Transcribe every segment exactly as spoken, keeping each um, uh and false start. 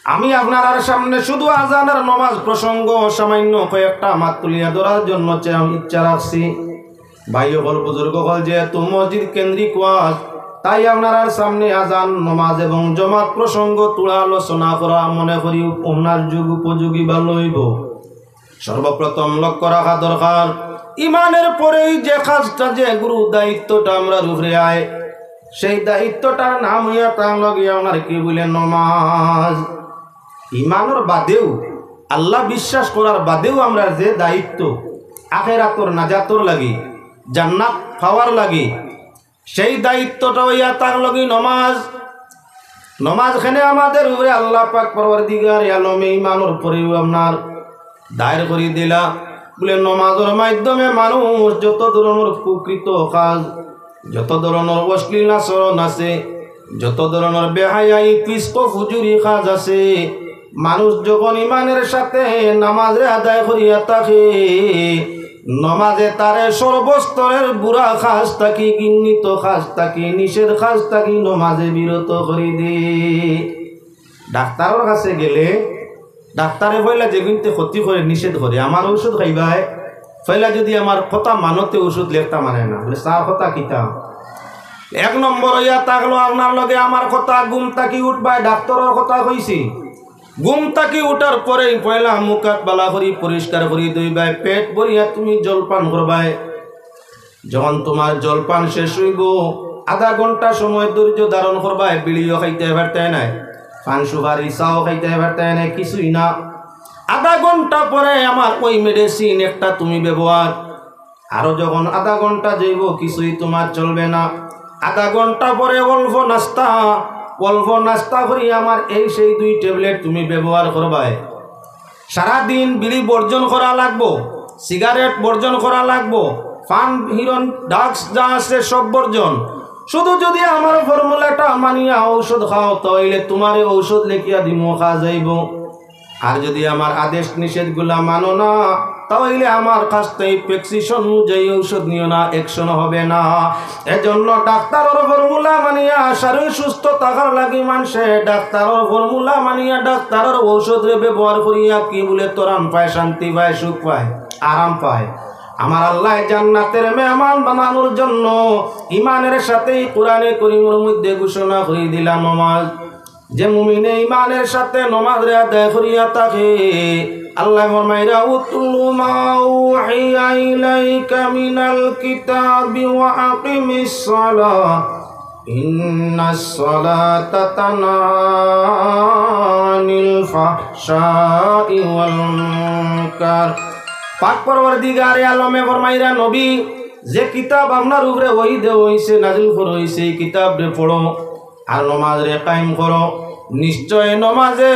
আমি আপনারার সামনে শুধু আজান আর নমাজ প্রসঙ্গ সামান্য কয়েকটা মাত তুলিয়া ধরার জন্য চে-, ইচ্ছা রাখছি। ভাই অকল, বুজুর্গ অকল, যেহেতু মসজিদ কেন্দ্রিক ওয়াজ, তাই আপনারার সামনে আজান, নমাজ এবং জমাত প্রসঙ্গ তুলা আলোচনা করা মনে করি আপনার যুগ উপযোগী ভালো অইবো। সর্বপ্রথম লক্ষ্য রাখা দরকার, ইমানের পরেই যে কাজটা, যে গুরু দায়িত্বটা আমরার উপরে আয়, সেই দায়িত্বটার নাম অইয়া থাকলো গিয়া আপনার কি বলে নমাজ। ইমানর বাদেও, আল্লাহ বিশ্বাস করার বাদেও আমরার যে দায়িত্ব, আখেরাতর নাজাতর লাগি, জান্নাত পাওয়ার লাগি, সেই দায়িত্বটা অইয়া থাকলো গি নমাজ। নমাজ খেনে আমাদের উপরে আল্লাহ পাক পরওয়ারদিগারে আলমে ইমানর পরেও আপনার দায়ের করি দিলা। বলে নমাজর মাধ্যমে মানুষ যত ধরনর কুকৃত কাজ, যত ধরনর অশ্লীল আচরণ আছে, যত ধরনর বেহায়াই, ফিসক, ফুজুরি কাজ আছে, মানুষ যখন ইমানের সাথে নামাজরে আদায় করিয়া থাকে, নমাজে তারে সর্বস্তরের বুরা কাজ থাকি, ঘৃণিত কাজ থাকি, নিষেধ কাজ থাকি নমাজে বিরত করি দে। ডাক্তারর কাছে গেলে ডাক্তারে পয়লা যেগুইনতে ক্ষতি করে, নিষেধ করে, "আমার ঔষধ খাইবায়।" পয়লা যদি আমার কথা মানতে ঔষধ লেখতা মানে না, বলে, "স্যার, কথা কিতা?" এক নম্বর অইয়া থাকলো আপনার লগে আমার কথা, ঘুম থাকি উঠবায়, ডাক্তারর কথা কইছি। ঘুম থাকি উঠার পরেই পয়লা মুখ আত বালা করি পরিষ্কার করি ধইবায়, পেট ভরিয়া তুমি জলপান করবায়। যখন তোমার জলপান শেষ অইবো, আধা ঘন্টা সময় ধৈর্য ধারণ করবায়, বিড়িও খাইতে পারতায় নায়, পান সুপারি চাও খাইতে পারতায় নায়, কিছুই না। আধা ঘন্টা পরে আমার ওই মেডিসিন একটা তুমি ব্যবহার, আরো যখন আধা ঘন্টা যাইবো, কিছুই তোমার চলবে না। আধা ঘন্টা পরে অল্প নাস্তা, অল্প নাস্তা করি আমার এই সেই দুই ট্যাবলেট তুমি ব্যবহার করবায়। সারাদিন বিড়ি বর্জন করা লাগবো, সিগারেট বর্জন করা লাগবো, পান, হিরন, ড্রাগস যা আছে সব বর্জন। শুধু যদি আমার ফর্মুলাটা মানিয়া ঔষধ খাও, তাইলে তোমারে ঔষধ লেখিয়া দিমু, খাওয়া যাইবো। আর যদি আমার আদেশ নিষেধগুলা মানো না, তাইলে আমার কাছ থেকে প্রেসক্রিপশন অনুযায়ী ঔষধ নিও না, অ্যাকশন হবে না। এজন্য ডাক্তারর ফর্মুলা মানিয়া শরীর সুস্থ থাকার লাগি মানষে ডাক্তারর ফর্মুলা মানিয়া ডাক্তারর ঔষধরে ব্যবহার করিয়া কি বলে তরান পায়, শান্তি পায়, সুখ পায়, আরাম পায়। আমার আল্লাহ জান্নাতের মেহমান বানানোর জন্য ইমানের সাথেই কোরআনে করিমর মধ্যে ঘোষণা করি দিলা নমাজ। যে মুমিনে ইমানের সাথে নমাজরে আদায় করিয়া থাকে, আল্লাহ ফরমাইরা, "উতলু মা উহিয়া ইলাইকা মিনাল কিতাবি ওয়া আকিমিস সালাহ, ইন্নাস সালাতা তানহা আনিল ফাহশাই ওয়াল মুনকার।" পাক পরওয়ারদিগারে আলমে ফরমাইরা, "নবী, যে কিতাব আপনার উপরে ওহী দেওয়া হইছে, নাজিল করা হইছে, এই কিতাবরে পড়ো।" আর নমাজরে কায়েম করো। নিশ্চয় নমাজে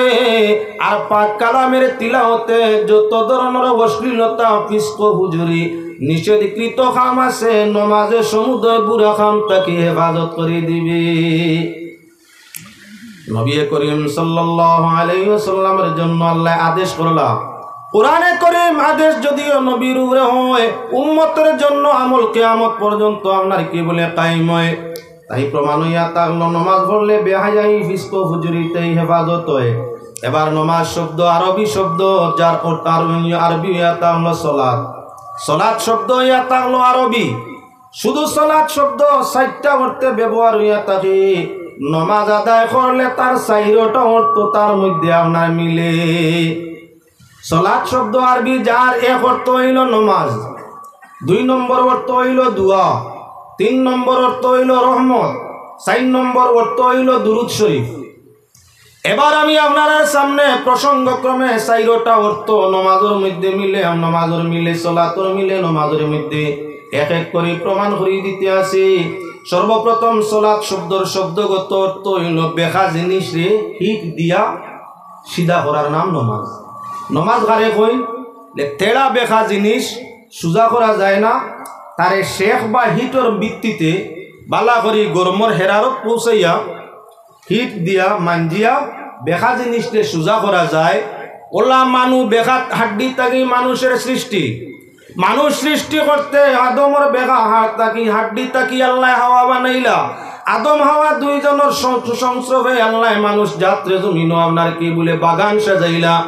আর পাক কালামের তিলাওতে যত ধরনর অশ্লীলতা, ফিসক, ফুজুরি, নিষেধকৃত কাম আছে, নমাজে সমুদয় বুরা কাম থাকি হেফাজত করি দিবি। নবী করিম সাল্লাল্লাহু আলাইহি ওয়াসাল্লামের জন্য আল্লাহ আদেশ করলা। কোরআনে করিম আদেশ যদিও নবীর উপরে হয়, উম্মতের জন্য আমল কিয়ামত পর্যন্ত আপনার কি বলে কায়েম হয়। তাই প্রমাণ হইয়া থাকলো, নমাজ পড়লে বেহায়াই, ফিসক, ফুজুরিতেই হেফাজত হয়। এবার নমাজ শব্দ আরবি শব্দ, যার অর্থ আরবি, আরবি হইয়া থাকলো সলাত। সলাত শব্দ হইয়া থাকলো আরবি। শুধু সলাত শব্দ চাইরটা অর্থে ব্যবহার হইয়া থাকে। নমাজ আদায় করলে তার চাইরটা অর্থ তার মধ্যে আপনার মিলে। সলাত শব্দ আরবি, যার এক অর্থ হইল নমাজ, দুই নম্বর অর্থ হইল দোয়া, তিন নম্বর অর্থ হইল রহমত, চার নম্বর অর্থ হইল দুরূদ শরীফ। এবার আমি আপনারার সামনে প্রসঙ্গক্রমে চাইরটা অর্থ নমাজর মধ্যে মিলে, নমাজর মিলে, সলাতর মিলে, নমাজর মধ্যে এক এক করি প্রমাণ করি দিতে আছি। সর্বপ্রথম সলাত শব্দর শব্দগত অর্থ হইল বেকা জিনিসরে হিট দিয়া সিধা করার নাম নমাজ। নমাজ কারে কই? লে তেড়া বেকা জিনিস সুজা করা যায় না, তারে শেখ বা হিটর ভিত্তিতে বালা করি গরমর হেরারত পৌঁছাইয়া হিট দিয়া মাঞ্জিয়া বেকা জিনিসরে সুজা করা যায়। ওলা মানু বেকা হাড্ডি থাকি মানুষের সৃষ্টি। মানুষ সৃষ্টি করতে আদমর বেকা হাড় থাকি, হাড্ডি থাকি আল্লাহ হাওয়া বানাইলা। আদম হাওয়া দুইজনর সং-, সংস্রবে আল্লায় মানুষ জাতরে জমিনো আপনার কি বলে বাগান সাজাইলা।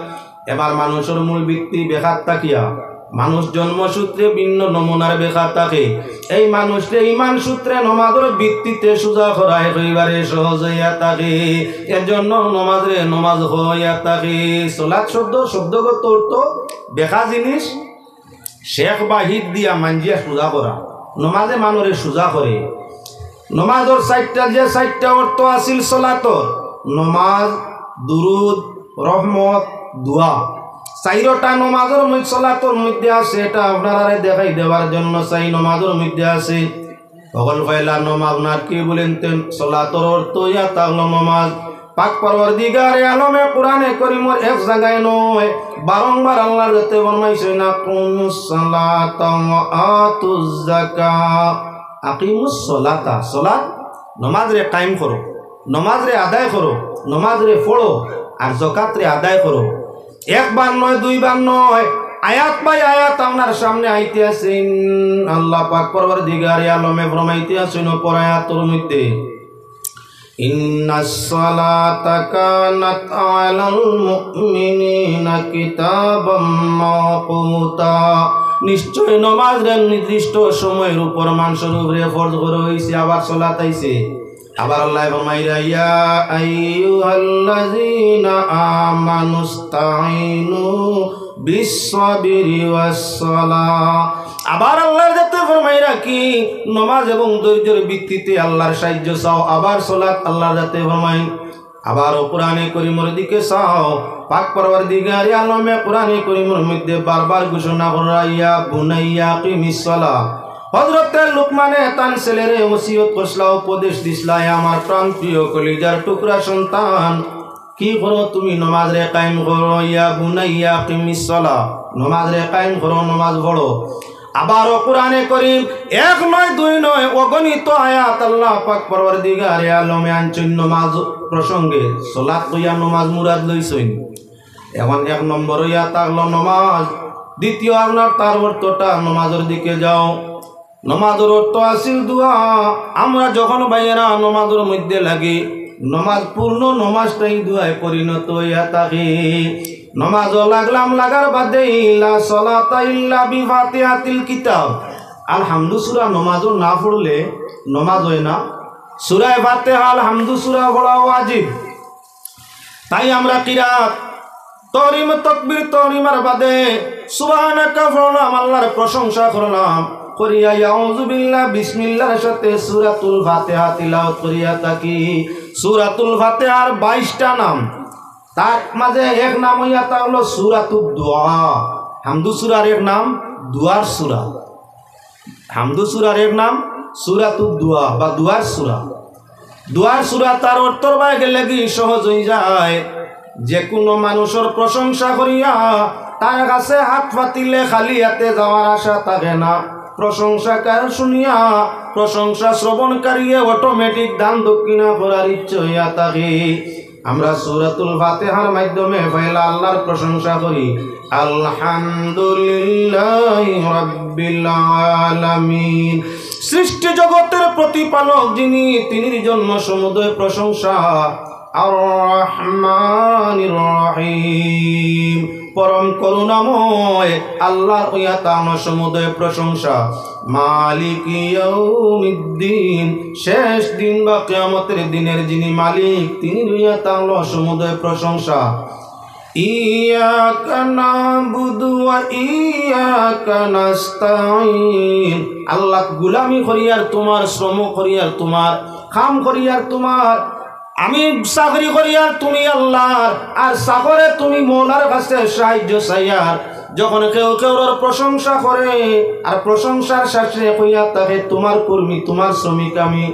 এবার মানুষর মূল ভিত্তি বেখাত থাকিয়া মানুষ জন্মসূত্রে ভিন্ন নমুনার বেখাত থাকে। এই মানুষরে ইমান সূত্রে নমাজর ভিত্তিতে সুজা করা একেবারে সহজ অইয়া থাকে। এর জন্য নমাজরে নমাজ অইয়া থাকে। সলাত শব্দ, শব্দগত অর্থ বেখা জিনিস, শেখ বা হিত দিয়া মানজিয়া সুজা করা। নমাজে মানষরে সুজা করে। নমাজর চাইরটা, যে চাইরটা অর্থ আছিল সলাতর, নমাজ, দুরুদ, রহমত, দোয়া। চাইরটা নমাজর মধ্যে, সলাতর মধ্যে আছে, এটা আপনারারে দেখাই দেওয়ার জন্য চাই, নমাজর মধ্যে আছে। অকল পয়লা নমাজ না কি বলেন তেন, সলাতর অর্থ ইয়া তাকলো নমাজ। পাক পরওয়ারদিগারে আলমে কোরআনে করিমর এক জাগায় নয়, বারংবার আল্লাহর যাতে ফরমাইছে না, "আকিমুস সালাতা ওয়া আতুজ যাকা।" আকিমুস সালাতা, সলাত, নমাজরে কায়েম করো, নমাজরে আদায় করো, নমাজরে পড়ো, আর যাকাতরে আদায় করো। একবার নয়, দুইবার নয়, আয়াত বাই আয়াত আপনার সামনে আইতে আছে। ইন-, আল্লাহ পাক পরওয়ারদিগারে আলমে ফরমাইতে আছেন অপর আয়াতর মধ্যে, "ইন্নাস সালাতা কানাত আলাল মুমিনিনা কিতাবাম মাওকুতা।" নিশ্চয় নমাজরে নির্দিষ্ট সময়ের উপর মানষর উপরে ফরজ করা অইছে। আবার সলাত আইছে। আবার আল্লাহ ফরমাইরা, "ইয়া আইয়ুহাল্লাযীনা আমানুস্তাঈনু বিস-সাবরি ওয়াস-সালাহ।" আবার আল্লাহর যাতে ফরমাইরা কি, নমাজ এবং ধৈর্যের ভিত্তিতে আল্লাহর সাহায্য চাও। আবার সলাত আল্লাহর যাতে ফরমাই। আবার কোরআনে করিমর দিকে চাও, পাক পরওয়ারদিগারে আলমে কোরআনে করিমর মধ্যে বারবার ঘোষণা করা, "ইয়া বুনাইয়া আকিমিস সালাহ।" হযরতে লুকমানে তান ছেলেরে ওসিয়ত করছলা, উপদেশ দিছলা, "এ আমার প্রাণপ্রিয় কলিজার টুকরা সন্তান, কি করো তুমি? নমাজরে কায়েম করো, ইয়া বুনাইয়া আকিমিস সালাহ, নমাজরে কায়েম করো, নমাজ পড়ো।" আবারও কোরআনে করিম এক নয়, দুই নয়, অগণিত আয়াত আল্লাহ পাক পরওয়ারদিগারে আলমে আনছইন নমাজ প্রসঙ্গে। সলাত কইয়া নমাজ মুরাদ লইছইন। এখন এক নম্বর অইয়া থাকলো নমাজ, দ্বিতীয় আপনার তার অর্থটা নমাজর দিকে যাও। নমাজর অর্থ আছিল দোয়া। আমরা যখন ভাইয়েরা নমাজর মধ্যে লাগি, নমাজ পূর্ণ নমাজটাই দোয়ায় পরিণত অইয়া থাকে। নমাজও লাগলাম, লাগার বাদে লা সালাতা ইল্লা বিফাতিহাতিল কিতাব। আলহামদু সূরা নমাজও না পড়লে নমাজ হয় না। সূরায়ে ফাতিহা, আলহামদু সূরা পড়া ওয়াজিব। তাই আমরা কিরাত, তহরিম, তকবির তহরিমার বাদে সুবহানাকা পড়লাম, আল্লাহর প্রশংসা করলাম, করিয়া আউযুবিল্লাহ, বিসমিল্লাহর সাথে সূরাতুল ফাতিহা তিলাওয়াত করিয়া থাকি। সূরাতুল ফাতিহার বাইশটা নাম, তার মাঝে এক নাম অইয়া তা হলো সূরাতুদ দোয়া। হামদু সূরার এক নাম দোয়ার সূরা। হামদু সূরার এক নাম সূরাতুদ দোয়া বা দোয়ার সূরা। দোয়ার সূরা তার অর্থর বায় গেলে কি সহজ অই যায়। যে কোনো মানুষর প্রশংসা করিয়া তার কাছে হাত পাতিলে খালি হাতে যাওয়ার আশা থাকে না। প্রশংসাকার শুনিয়া প্রশংসা শ্রবণকারী অটোমেটিক দান দক্ষিণা করার ইচ্ছে অইয়া থাকে। আমরা সূরাতুল ফাতিহার মাধ্যমে পয়লা আল্লাহর প্রশংসা করি, আলহামদুলিল্লাহি রাব্বিল আলামিন। সৃষ্টি জগতের প্রতিপালক যিনি, তিনির জন্য সমুদয় প্রশংসা। আর রহমানির রহিম, পরম করুণাময় আল্লাহর অইয়া তান সমুদয় প্রশংসা। মালিকি ইয়াউমিদ্দিন, শেষ দিন বা কিয়ামতের দিনের যিনি মালিক, তিনির অইয়া তান সমুদয় প্রশংসা। ইয়াকা না'বুদু ওয়া ইয়াকা নাস্তাইন। আল্লাহ, গুলামি করিয়ার তুমার, শ্রম করিয়ার তুমার, কাম করিয়ার তুমার, আমি চাকরি করিয়ার তুমি আল্লাহর, আর চাকরে তুমি মৌলার কাছে সাহায্য চাইয়ার। যখন কেউ কেউর প্রশংসা করে আর প্রশংসার শেষে কইয়া থাকে, তুমার কর্মী, তুমার শ্রমিক আমি,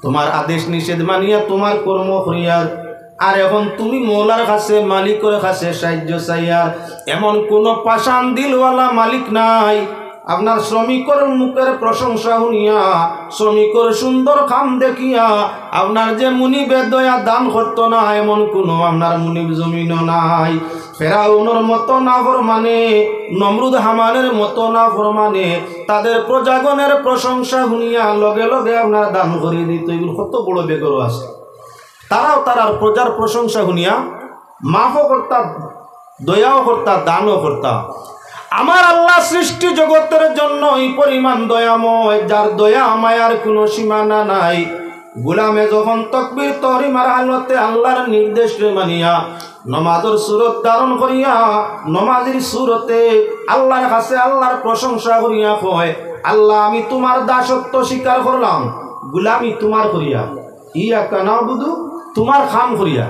তুমার আদেশ নিষেধ মানিয়া তুমার কর্ম করিয়ার, আর এখন তুমি মৌলার কাছে, মালিকর কাছে সাহায্য চাইয়ার, এমন কোনো পাষাণ দিলওয়ালা মালিক নাই। আপনার শ্রমিকর মুখের প্রশংসা শুনিয়া, শ্রমিকর সুন্দর কাম দেখিয়া, আপনার যে মুনিবে দয়া দান করতো না, এমন কোনো আপনার মুনিব জমিনো নাই। ফেরাউনর মতো নাফরমানে, নমরুদ হামানের মতো নাফরমানে, তাদের প্রজাগণের প্রশংসা হুনিয়া লগে লগে আপনার দান করি দিত। ইগুলো কত বড় বেগরো আছে। তারাও তারার প্রজার প্রশংসা হুনিয়া মাফও করতা, দয়াও করতা, দানও করতা। আমার আল্লাহ সৃষ্টি জগতের জন্য এই পরিমাণ দয়াময়, যার দয়া মায়ার কোনো সীমানা নাই। গোলামে যখন তকবির তহরিমার হালতে আল্লাহর নির্দেশরে মানিয়া নমাজর সুরত ধারণ করিয়া, নমাজির সুরতে আল্লাহর কাছে আল্লাহর প্রশংসা করিয়া কয়, "আল্লাহ, আমি তোমার দাসত্ব স্বীকার করলাম, গোলামি তোমার করিয়া, ইয়াকা নাবুদু, তোমার কাম করিয়া,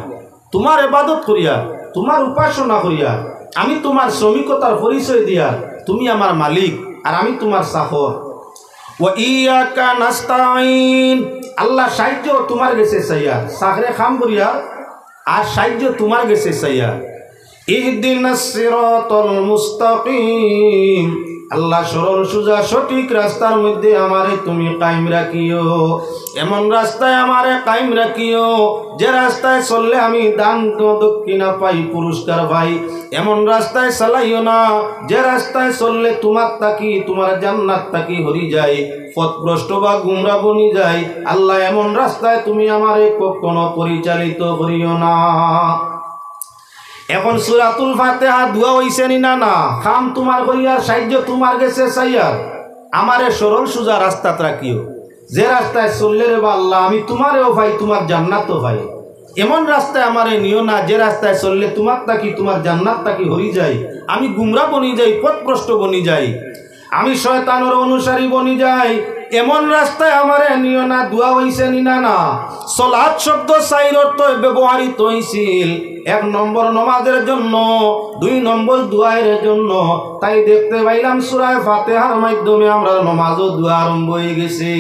তোমার ইবাদত করিয়া, তোমার উপাসনা করিয়া, আমি তোমার শ্রমিকতার পরিচয় দিয়া, তুমি আমার মালিক আর আমি তোমার চাকর।" ওয়া ইয়াকা নাস্তাইন, আল্লাহ, সাহায্য তোমার গেছে চাইয়ার, চাকরে কাম করিয়ার আর সাহায্য তোমার গেছে চাইয়ার। ইহদিনাস সিরাতাল মুস্তাকিম, আল্লাহ, সরল সুজা সঠিক রাস্তার মধ্যে আমারে তুমি কায়েম রাখিও, এমন রাস্তায় আমারে কায়েম রাখিও যে রাস্তায় চললে আমি দান দক্ষিণা পাই, পুরস্কার পাই। এমন রাস্তায় চালাইও না যে রাস্তায় চললে তোমার থাকি, তোমার জান্নাত থাকি হরি যায়, পথভ্রষ্ট বা গুমরা বনি যায়। আল্লাহ, এমন রাস্তায় তুমি আমারে কখনো পরিচালিত করিও না। এখন সূরাতুল ফাতিহা দোয়া অইছে নি না? না। কাম তোমার করিয়ার, সাহায্য তোমার গেছে চাইয়ার, আমারে সরল সুজা রাস্তাত রাখিও, যে রাস্তায় চললে রে বা আল্লাহ আমি তোমারেও পাই, তোমার জান্নাতও পাই। এমন রাস্তায় আমারে নিও না যে রাস্তায় চললে তোমার থাকি, তোমার জান্নাত থাকি হরি যাই, আমি গুমরা বনি যাই, পথভ্রষ্ট বনি যাই, আমি শয়তানর অনুসারী বনি যাই। এমন রাস্তায় আমারে নিও না। দোয়া অইছে নি না? না। সলাত শব্দ চাইর অর্থ ব্যবহৃত অইছিল। এক নম্বর নমাজের জন্য, দুই নম্বর দোয়ার জন্য। তাই দেখতে পাইলাম সূরা ফাতিহার মাধ্যমে আমরার নমাজও দোয়া আরম্ভ অই গেছে।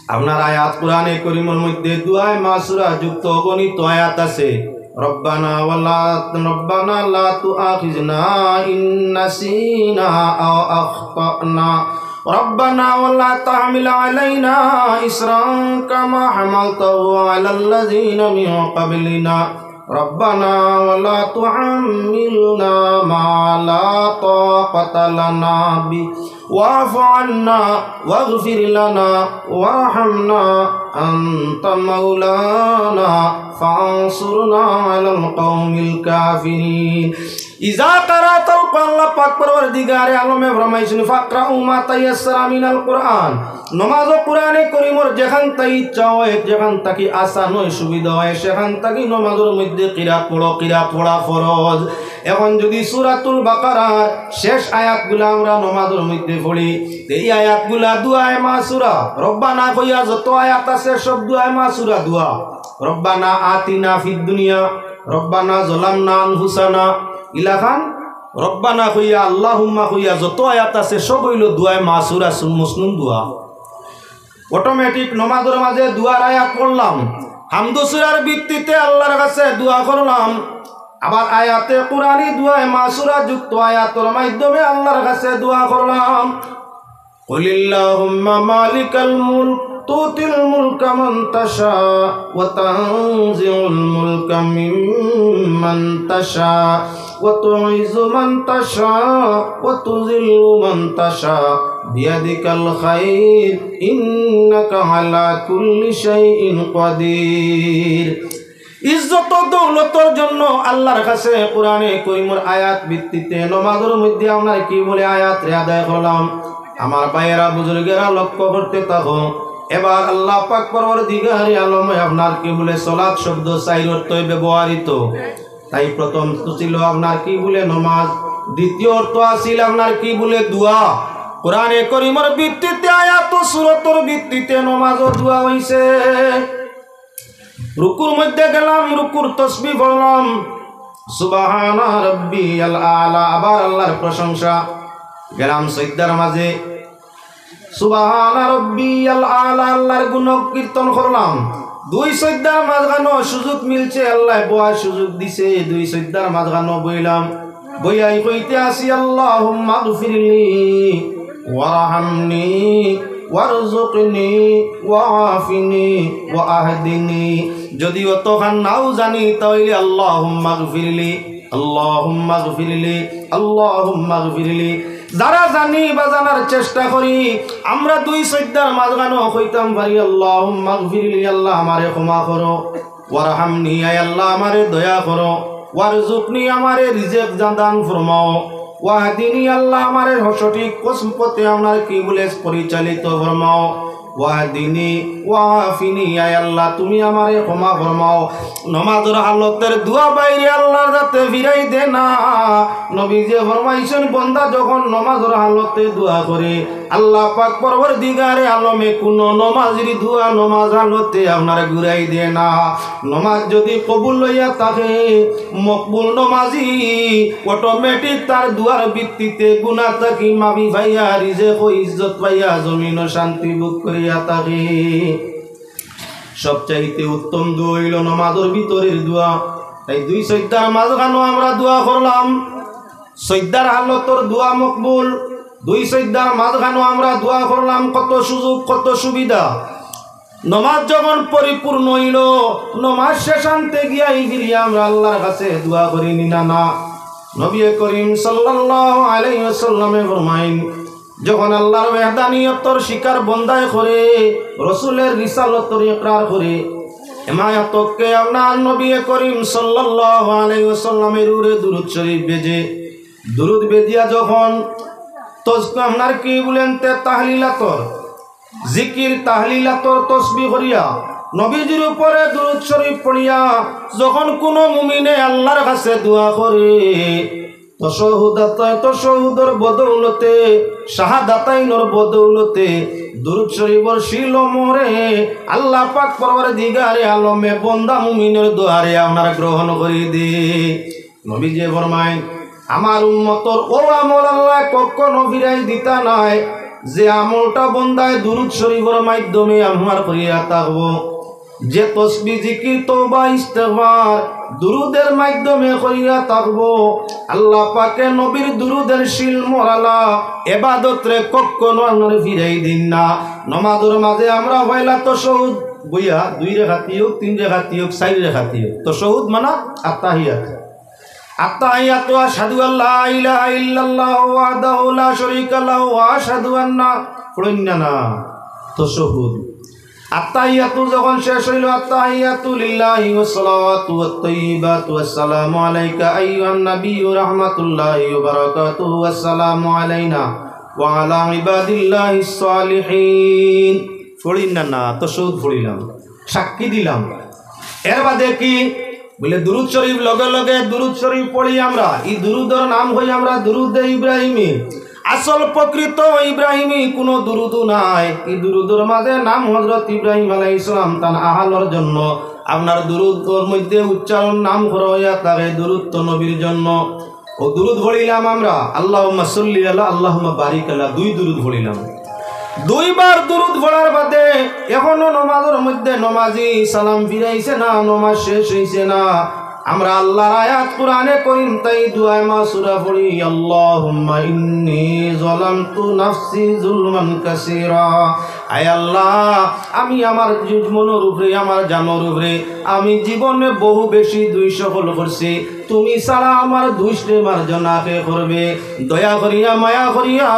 আপনার আয়াত, কোরআনে করিমর মধ্যে দোয়ায়ে মাসুরা যুক্ত অগণিত আয়াত আছে। রব্বানা ওয়ালা, রব্বানা লা তুআখিজনা ইন নাসিনা আও আখতানা। রব্বানা ওয়ালা তাহমিল আলাইনা ইসরান কামা হামালতাহু আলাল্লাযিনা মিন ক্বাবলিনা। ربنا ولا تحملنا ما لا طاقة لنا به واعف عنا واغفر لنا وارحمنا أنت مولانا فانصرنا على القوم الكافرين. ইজা কারাতাল কুরআন, আল্লাহ পাক পরওয়ারদিগারে আলমে ফরমাইছইন, "ফাকরাউ মা তায়াসসারা মিনাল কুরআন।" নমাজো কোরআনে করিমর যেখান থাকি ইচ্ছা হয়, যেখান থাকি আসান হয়, সুবিধা হয়, সেখান থাকি নমাজর মধ্যে কিরাত পড়ো, কিরাত পড়া ফরজ। এখন যদি সূরাতুল বাকারার শেষ আয়াতগুলা আমরা নমাজর মধ্যে পড়ি, তে এই আয়াতগুলা দোয়ায়ে মাসুরা, রব্বানা কইয়া যত আয়াত আছে সব দোয়ায়ে মাসুরা দোয়া। রব্বানা আতিনা ফিদ দুনিয়া, রব্বানা যালামনা আনফুসানা, ইলাখান রব্বানা কইয়া, আল্লাহুম্মা কইয়া যত আয়াত আছে, সব অইলো দোয়ায়ে মাসুরা, সুন-, মসনুন দোয়া। Automatic নমাজর মাঝে দোয়ার আয়াত পড়লাম, হামদু সূরার ভিত্তিতে আল্লাহর কাছে দোয়া করলাম। আবার আয়াতে কোরআনি দোয়ায়ে মাসুরা যুক্ত আয়াতর মাধ্যমে আল্লাহর কাছে দোয়া করলাম। قل اللهم مالك الملك تؤتي الملك من تشاء وتنزع الملك ممن تشاء وتعز من تشاء وتذل من تشاء بيدك الخير إنك على كل شيء قدير. ইজ্জত ও দৌলতর জন্য আল্লাহর কাছে কোরআনে করিমর আয়াত ভিত্তিতে নমাজর মধ্যে আপনার কিবুলে আয়াতরে আদায় করলাম। আমার ভাইয়েরা, বুজুর্গেরা, লক্ষ্য করতে থাকো। এবার আল্লাহ পাক পরওয়ারদিগারে আলমে আপনার কিবুলে সলাত শব্দ চাইর অর্থে ব্যবহৃত। তাই প্রথম তো ছিল আপনার কিবুলে নমাজ, দ্বিতীয় অর্থ আছিল আপনার কিবুলে দোয়া। কোরআনে করিমর ভিত্তিতে, আয়াত ও সূরতর ভিত্তিতে নমাজ ও দোয়া অইছে। রুকুর মধ্যে গেলাম, রুকুর তসবিহ পড়লাম, সুবহানা রব্বিয়াল আলা, আবার আল্লাহর প্রশংসা। গেলাম সজদার মাঝে, সুবহানা রব্বিয়াল আলা, আল্লাহর গুণ কীর্তন করলাম। দুই সজদার মাঝখানো সুযোগ মিলছে, আল্লাহ বওয়ার সুযোগ দিছে, দুই সজদার মাঝখানো বইলাম। বইয়াই কইতে আছি, আল্লাহুম্মা গফিরলি ওয়ারহামনি। ওয়ারযুকনি ওয়াআফিনি ওয়াহদিনি। যদি অতখান নাও জানি, তাইলে আল্লাহুম্মাগফিরলি, আল্লাহুম্মাগফিরলি, আল্লাহুম্মাগফিরলি। যারা জানি বা জানার চেষ্টা করি, আমরা দুই সইজদার মাঝখানো কইতাম পারি, আল্লাহুম্মাগফিরলি, আল্লাহ আমারে ক্ষমা করো, ওয়ারহামনি, আয় আল্লাহ আমারে দয়া করো, ওয়ারযুকনি, আমারে রিজিক দান ফরমাও, ওয়াহদিনি, আল্লাহ আমারে সঠিক পথে আপনার কিবুলে পরিচালিত ফরমাও, ওয়াহদিনি ওয়াআফিনি, আয় আল্লাহ তুমি আমারে ক্ষমা ফরমাও। নমাজর হালতের দোয়া বাইরে আল্লাহর যাতে ফিরাই দে না। নবীজি ফরমাইছইন, বন্দা যখন নমাজর হালতে দোয়া করে, আল্লাহ পাক পরওয়ারদিগারে আলমে কুনু নমাজির দোয়া নমাজ হালতে আপনার ঘুরাই দে না। নমাজ যদি কবুল অইয়া থাকে, মকবুল নমাজি automatic তার দোয়ার ভিত্তিতে গুনা থাকি মাফি পাইয়া, রিজিক ও ইজ্জত পাইয়া, জমিনো শান্তি ভোগ করিয়া থাকে। সবচাইতে উত্তম দোয়া অইলো নমাজর ভিতরের দোয়া। তাই দুই সইজদার মাঝখানো আমরা দোয়া করলাম, সইজদার হালতর দোয়া মকবুল। দুই সইজদার মাঝখানো আমরা দোয়া করলাম, কত সুযোগ, কত সুবিধা। নমাজ যখন পরিপূর্ণ অইলো, নমাজ শেষান্তে গিয়া ইগিরিয়া আমরা আল্লাহর কাছে দোয়া করি নি না? না। নবী করিম সাল্লাল্লাহু আলাইহি ওয়াসাল্লামে ফরমাইন, যখন আল্লাহর ওয়াহদানিয়তর স্বীকার বন্দায় করে, রসুলের রিসালতর ইকরার করে, হেমায়তকে আপনার নবী করিম সাল্লাল্লাহু আলাইহি ওয়াসাল্লামের উপরে দুরূদ শরীফ বেজে, দুরূদ বেজিয়া যখন তসবিহ আপনার কিবুলে তে তাহলিলাতর জিকির, তাহলিলাতর তসবিহ করিয়া, নবীজির উপরে দুরূদ শরীফ পড়িয়া যখন কুনু মুমিনে আল্লাহর কাছে দোয়া করে, তাশাহুদাতায়, তাশাহুদর বদৌলতে, শাহাদাতাইনর বদৌলতে দুরূদ শরীফর সিল মোহরে আল্লাহ পাক পরওয়ারদিগারে আলমে বন্দা মুমিনর দোয়ারে আপনার গ্রহণ করি দে। নবীজি ফরমাইন, আমার উম্মতর ও আমল আল্লাহ কখনো ফিরাই দিতা নায়, যে আমলটা বন্দায় দুরূদ শরীফর মাধ্যমে আপনার করিয়া থাকবো, যে তসবিহ, জিকির, তওবা, ইস্তেগফার দুরূদের মাধ্যমে করিয়া থাকবো, আল্লাহ পাকে নবীর দুরূদের সিল মোহরালা এবাদতরে কখনো আপনার ফিরাই দিন না। নমাজর মাঝে আমরা পয়লা তাশাহুদ বইয়া দুই রেকাতি হোক, তিন রেকাতি হোক, চাইর রেকাতি হোক, তাশাহুদ মানে আত্তাহিয়াত। আত্তাহিয়াতু আশহাদু আল্লা ইলাহা ইল্লাল্লাহু ওয়াহদাহু লা শারীকা লাহু ওয়া আশহাদু আন্না, পড়ইন না না, তাশাহুদ। আত্তাহিয়াতু যখন শেষ অইলো, আত্তাহিয়াতু লিল্লাহি ওয়াস সালাওয়াতু ওয়াত তাইয়্যিবাতু ওয়াস সালামু আলাইকা আইয়ুহান নাবিয়্যু রাহমাতুল্লাহি ওয়া বারাকাতুহু ওয়াস সালামু আলাইনা ওয়া আলা ইবাদিল্লাহিস সালিহিন। পড়ইন না না, তাশাহুদ পড়িলাম, সাক্ষী দিলাম। এর বাদে কি বলে, দুরূদ শরীফ লগে লগে দুরূদ শরীফ পড়ি আমরা। ই দুরূদর নাম কই আমরা দুরূদে ইব্রাহিমী। আসল প্রকৃত ইব্রাহিমী কুনু দুরূদও নাই। ই দুরূদর মাঝে নাম হযরত ইব্রাহিম আলাইহিস সালাম তান আহলর জন্য আপনার দুরূদর মধ্যে উচ্চারণ নাম করা অইয়া থাকে দুরূদ তো নবীর জন্য। ও দুরূদ পড়িলাম আমরা, আল্লাহুম্মা সাল্লি আলা, আল্লাহুম্মা বারিক আলা, দুই দুরূদ পড়িলাম। দুইবার দুরূদ পড়ার বাদে এখনো নমাজর মধ্যে নমাজি সালাম ফিরাইছে না, নমাজ শেষ অইছে না। আমরা আল্লাহর আয়াত কোরআনে করিম তাই দোয়ায়ে মাসুরা পড়ি, আল্লাহুম্মা ইন্নী যালামতু নাফসি যুলমান কাসীরা। আয় আল্লাহ, আমি আমার জীবনর উপরে, আমার জানর উপরে আমি জীবনে বহু বেশি দুষ সকল করছি। তুমি ছাড়া আমার দুষরে মার্জনা কে করবে? দয়া করিয়া, মায়া করিয়া,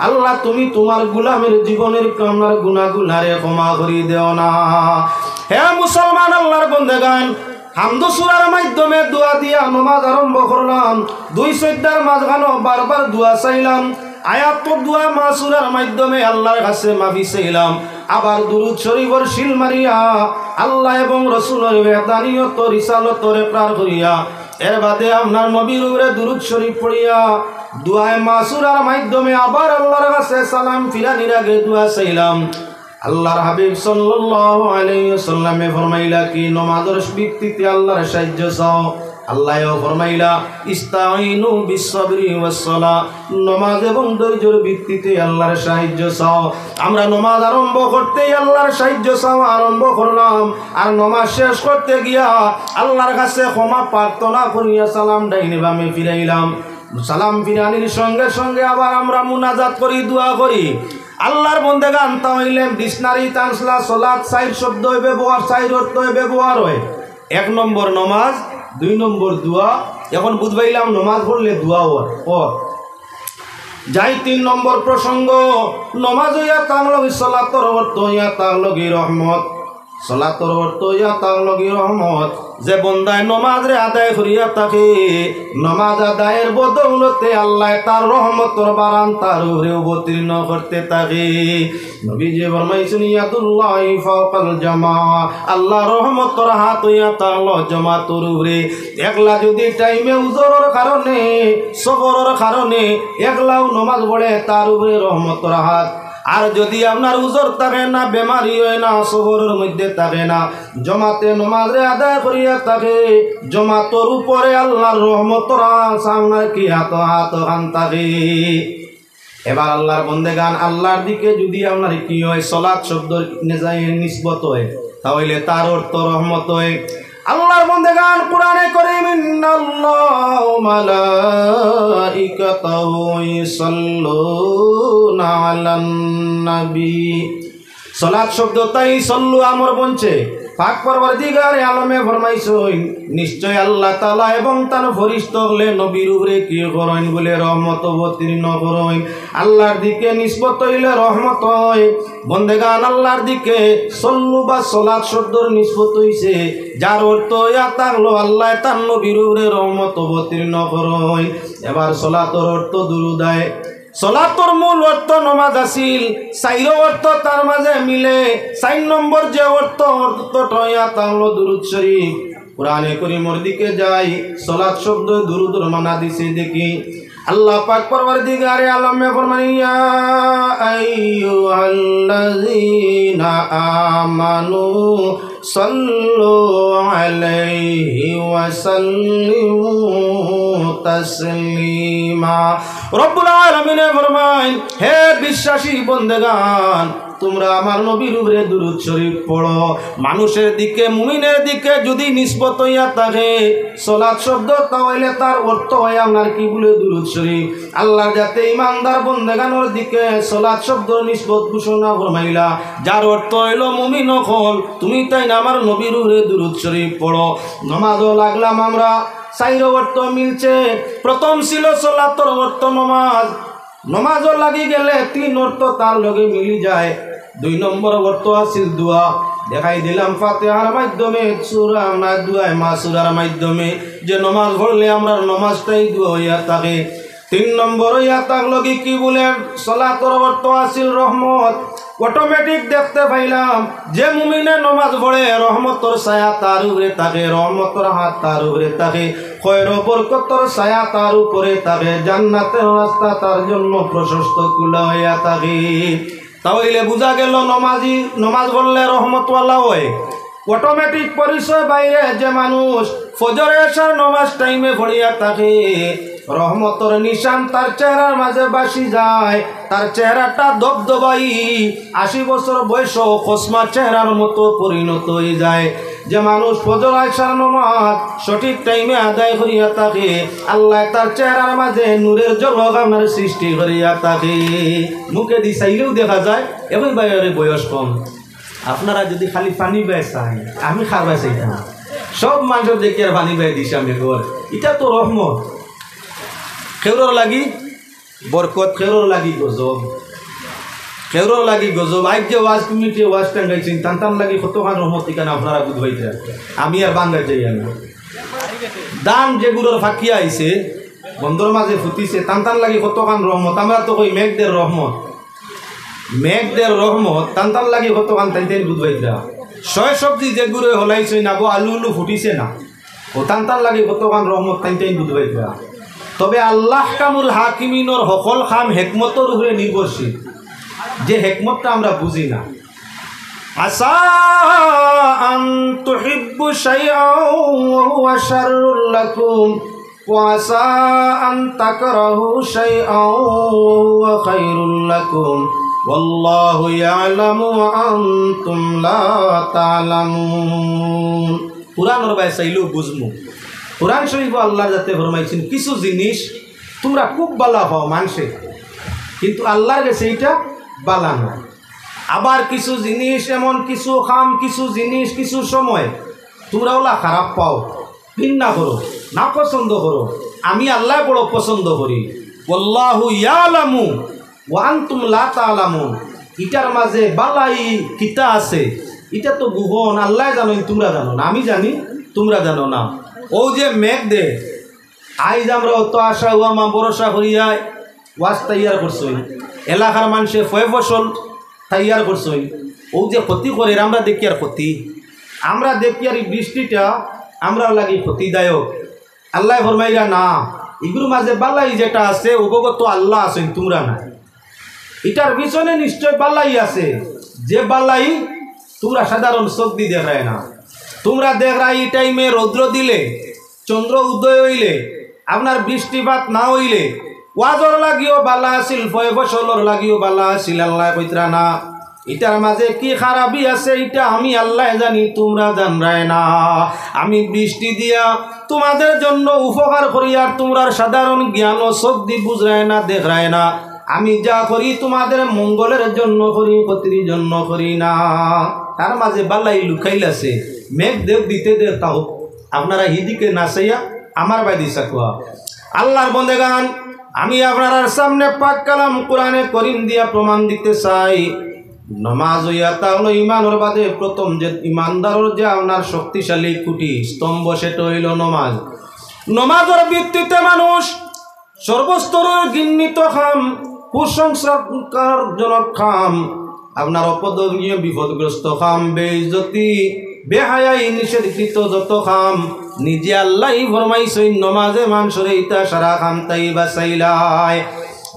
আল্লাহ, তুমি তুমার গোলামের জীবনের কামনার গুনাহগুলারে ক্ষমা করি দেও না। হে মুসলমান, আল্লাহর বন্দেগান, হামদু সুরার মাধ্যমে দোয়া দিয়া নমাজ আরম্ভ করলাম। দুই সইজদার মাঝখানো বারবার দোয়া চাইলাম। আয়াত দোয়া মাসুরার মাধ্যমে আল্লাহর কাছে মাফি চাইলাম। আবার দুরূদ শরীফর সিল মারিয়া আল্লাহ এবং রসুলর ওয়াহদানিয়ত রিসালতরে ইকরার করিয়া, এর বাদে আপনার নবীর উপরে দুরূদ শরীফ পড়িয়া, দোয়ায়ে মাসুরার মাধ্যমে আবার আল্লাহর কাছে সালাম ফিরানির আগে দোয়া চাইলাম। আল্লাহর হাবিব সাল্লাল্লাহু আলাইহি ওয়াসাল্লামে ফরমাইলা কি, নমাজর ভিত্তিতে আল্লাহর সাহায্য চাও। আল্লায়ও ফরমাইলা, ইস্তাইনু বিসসাবরি ওয়াসসালাহ, নমাজ এবং ধৈর্যর ভিত্তিতে আল্লাহর সাহায্য চাও। আমরা নমাজ আরম্ভ করতেই আল্লাহর সাহায্য চাওয়া আরম্ভ করলাম, আর নমাজ শেষ করতে গিয়া আল্লাহর কাছে ক্ষমা প্রার্থনা করিয়া সালাম ডাইনে বামে ফিরাইলাম। সালাম ফিরানির সঙ্গে সঙ্গে আবার আমরা মুনাজাত করি, দোয়া করি। আল্লাহর বন্দেগান, তা অইলে ডিকশনারিত আনছলা, সলাত চাইর শব্দয় ব্যবহার, চাইর অর্থয় ব্যবহার অয়। এক নম্বর নমাজ, দুই নম্বর দোয়া। এখন বুঝ পাইলাম নমাজ পড়লে দোয়া অয়। অয়। যাই তিন নম্বর প্রসঙ্গ, নমাজ অইয়া থাকলো, সলাতর অর্থ অইয়া থাকলো কি রহমত। সলাতর অর্থ অইয়া থাকলো কি রহমত। যে বন্দায় নমাজরে আদায় করিয়া থাকে, নমাজ আদায়ের বদৌলতে আল্লায় তার রহমতর বারান তার উপরে অবতীর্ণ করতে থাকে। নবীজি ফরমাইছইন, "ইয়াদুল্লাহি ফাওকাল জামা।" আল্লাহর রহমতর হাত অইয়া থাকলো জমাতর উপরে। একলা যদি টাইমে উজরর কারণে, সফরর কারণে একলাও নমাজ পড়ে, তার উপরে রহমতর হাত। আর যদি আপনার উজর থাকে না, বেমারি অয় না, সফরর মধ্যে থাকে না, জমাতে নমাজরে আদায় করিয়া থাকে, জমাতর উপরে আল্লাহর রহমতর আছ আপনার কি হাত, হাত খান থাকে। এবার আল্লাহর বন্দেগান, আল্লাহর দিকে যদি আপনার কি অয়, সলাত শব্দ নিজাই নিসবত অয়, তা অইলে তার অর্থ রহমত অয়। আল্লাহর বন্দেগান, কোরআনে করিম, "ইন্নাল্লাহা ওয়া মালাইকাতাহু ইউসাল্লুনা আলান নবী।" সলাত শব্দ তাই সল্লু আমর বনছে। পাক পরওয়ারদিগারে আলমে ফরমাইছইন, নিশ্চয় আল্লাহ তাআলা এবং তান ফরিস্তা অকলে নবীর উপরে কি করইন বলে রহমত অবতীর্ণ করইন। আল্লাহর দিকে নিসবত অইলে রহমত অয়। বন্দেগান, আল্লাহর দিকে সল্লু বা সলাত শব্দর নিসবত অইছে, যার অর্থ অইয়া থাকলো আল্লায় তান নবীর উপরে রহমত অবতীর্ণ করইন। এবার সলাতর অর্থ দুরুদ অয়। সলাতর মূল অর্থ নমাজ আছিল, চাইরো অর্থ তার মাঝে মিলে। চাইর নম্বর যে অর্থ, অর্থটা অইয়া থাকলো দুরুদ শরীফ। কোরআনে করিমর দিকে যাই, সলাত শব্দ দুরুদর মানা দিছে দেখি। আল্লাহ পাক পরওয়ারদিগারে আলমে ফরমাইন, "ইয়া আইয়ুহাল্লাযীনা আমানু সাল্লু আলাইহি ওয়া সাল্লিমু তাসলিমা।" রব্বুল আলামিনে ফরমাইন, "হে বিশ্বাসী বন্দেগান, তোমরা আমার নবীর উপরে দুরুদ শরীফ পড়ো।" মানুষের দিকে, মুমিনের দিকে যদি নিসবত অইয়া থাকে সলাত শব্দ, তা অইলে তার অর্থ অয় আপনার কি বলে দুরুদ শরীফ। আল্লাহর যাতে ইমানদার বন্দেগানর দিকে সলাত শব্দর নিসবত ঘোষণা ফরমাইলা, যার অর্থ অইলো, মুমিন অকল, তুমি তাইন আমার নবীর উপরে দুরুদ শরীফ পড়ো। নমাজও লাগলাম আমরা, চাইরো অর্থ মিলছে। প্রথম ছিল সলাতর অর্থ নমাজ, নমাজও লাগি গেলে তিন অর্থ তার লগে মিলি যায়। দুই নম্বর অর্থ আছিল দোয়া। দেখাই দিলাম ফাতিহার মাধ্যমে, সূরা না, দোয়ায়ে মাসুরার মাধ্যমে যে নমাজ পড়লে আমরার নমাজটাই দোয়া অইয়া থাকে। তিন নম্বর অইয়া থাকলো কি, কি বলে, সলাতর অর্থ আছিল রহমত। অটোমেটিক দেখতে পাইলাম, যে মুমিনে নমাজ পড়ে, রহমতর ছায়া তার উপরে থাকে, রহমতর হাত তার উপরে থাকে, খয়র বরকতর ছায়া তার উপরে থাকে, জান্নাতের রাস্তা তার জন্য প্রশস্ত খোলা অইয়া থাকে। তা অইলে বুঝা গেল, নমাজি নমাজ পড়লে রহমতওয়ালা অয়। অটোমেটিক পরিচয় বাইরে যে মানুষ ফজর এশার নমাজ টাইমে পড়িয়া থাকে, রহমতর নিশান তার চেহারার মাঝে বাসি যায়, তার চেহারাটা দবদবাই, আশি বছর বয়সও খসমা চেহারার মতো পরিণত অই যায়। যে মানুষ ফজর এশার নমাজ সঠিক টাইমে আদায় করিয়া থাকে, আল্লায় তার চেহারার মাঝে নূরের ঝলক আপনার সৃষ্টি করিয়া থাকে। মুখেদি চাইলেও দেখা যায়, এখন বাইরে বয়স কম। আপনারা যদি খালি পানি বায় চাইন, আমি কার বায় চাইতাম? সব মানুষর দেখি আর পানি বায় দিছে আমি ঘর। ইটা তো রহমত। কেউরর লাগি বরকত, কেউরর লাগি গজব। কেউরর লাগি গজব। আইজ যে ওয়াজ কমিটিয়ে ওয়াজ টাঙ্গাইছইন, তান তান লাগি কতখান রহমত, ইখান আপনারা বুঝবাইতা। আমি আর বাঙ্গাই যাই না। ধান যেগুলোর ফাকিয়া আইছে, বন্দর মাঝে ফুটিছে, তান তান লাগি কতখান রহমত। আমরা তো কই মেঘ দের রহমত। মেঘ দের রহমত, তান তান লাগি কতখান, তাইন তাইন বুঝবাইতা। ছয় সবজি যেগুলো হলাইছইন, আবু আলু উলু ফুটিছে না, ও তান তান লাগি কতখান রহমত, তাইন তাইন বুঝবাইতা। তবে আল্লাহ আহকামুল হাকিমিনর হকল কাম হেকমতর উপরে নির্ভরশীল, যে হেকমতটা আমরা বুঝি না। আসা আন তুহিব্বু শাইআন ওয়া হুয়া শাররুল লাকুম, ওয়া আসা আন তাকরাহু শাইআন ওয়া হুয়া খায়রুল লাকুম, ওয়াল্লাহু ইয়ালামু ওয়া আনতুম লা তা'লামুন। কোরআনর বায় চাইলেও বুঝমু। কোরআন শরীফো আল্লাহর যাতে ফরমাইছইন, কিছু জিনিস তোমরা খুব ভালা পাও মানষে, কিন্তু আল্লাহর গেছে ইটা বালা না। আবার কিছু জিনিস, এমন কিছু কাম, কিছু জিনিস, কিছু সময় তুমরা অলা খারাপ পাও, ঘিন্না করো, নাপছন্দ করো। আমি আল্লায় বড় পছন্দ করি। ওয়াল্লাহু ইয়ালামু ওয়া আনতুম লা তা'লামুন। ইটার মাঝে বালাই কিতা আছে, ইটা তো গোপন, আল্লায় জানইন, তুমরা জানো না। আমি জানি, তুমরা জানো না। অউ যে মেঘ দে, আইজ আমরা অত আশা ওয়ামা ভরসা করিয়া ওয়াজ তৈয়ার করছইন, এলাকার মানষে ফয় ফসল তৈয়ার করছইন, অউ যে ক্ষতি করের, আমরা দেখিয়ার ক্ষতি, আমরা দেখিয়ার ই বৃষ্টিটা আমরার লাগি ক্ষতিদায়ক। আল্লায় ফরমাইরা না, ইগুর মাঝে বালাই যেটা আছে, অউ বগত আল্লা আছইন, তুমরা নায়। ইটার পিছনে নিশ্চয় বালাই আছে, যে বালাই তুমরা সাধারণ চোখদি দেখরায় না। তুমরা দেখরায় ই টাইমে রৌদ্র দিলে, চন্দ্র উদয় অইলে, আপনার বৃষ্টিপাত না অইলে, ওয়াজর লাগিও বালা আছিল, ফয় ফসলর লাগিও বালা আছিল, আল্লায় কইতরা না। ইটার মাঝে কি খারাপি আছে, ইটা আমি আল্লায় জানি, তুমরা জানরায় না। আমি বৃষ্টি দিয়া তুমাদের জন্য উপকার করি, আর তুমরার সাধারণ জ্ঞান ও চোখদি বুঝরায় না, দেখরায় না। আমি যা করি তুমাদের মঙ্গলের জন্য করি, ক্ষতির জন্য করি না। তার মাঝে বালাই লুকাইল আছে, মেঘ দেউক দিতে দে তাও, আপনারা হিদিকে না চাইয়া আমার বায়দি চাকুয়া। আল্লার বন্দেগান, আমি আপনারার সামনে পাক কালাম কোরআনে করিম দিয়া প্রমাণ দিতে চাই। নমাজ অইয়া তা অইলো ইমানর বাদে প্রথম যে ইমানদারর যে আপনার শক্তিশালী খুঁটি স্তম্ভ, সেটা অইলো নমাজ। নমাজর ভিত্তিতে মানুষ সর্বস্তরর ঘৃণিত কাম, কুসংস্কারজনক কাম, আপনার অপদনীয় বিপদগ্রস্ত কাম, বেইজ্জতি, বেহায়াই, নিষেধকৃত যত কাম, নিজে আল্লায় ফরমাইছইন, নমাজে মানষরে ইতা সারা কাম তাই বাচাইলায়।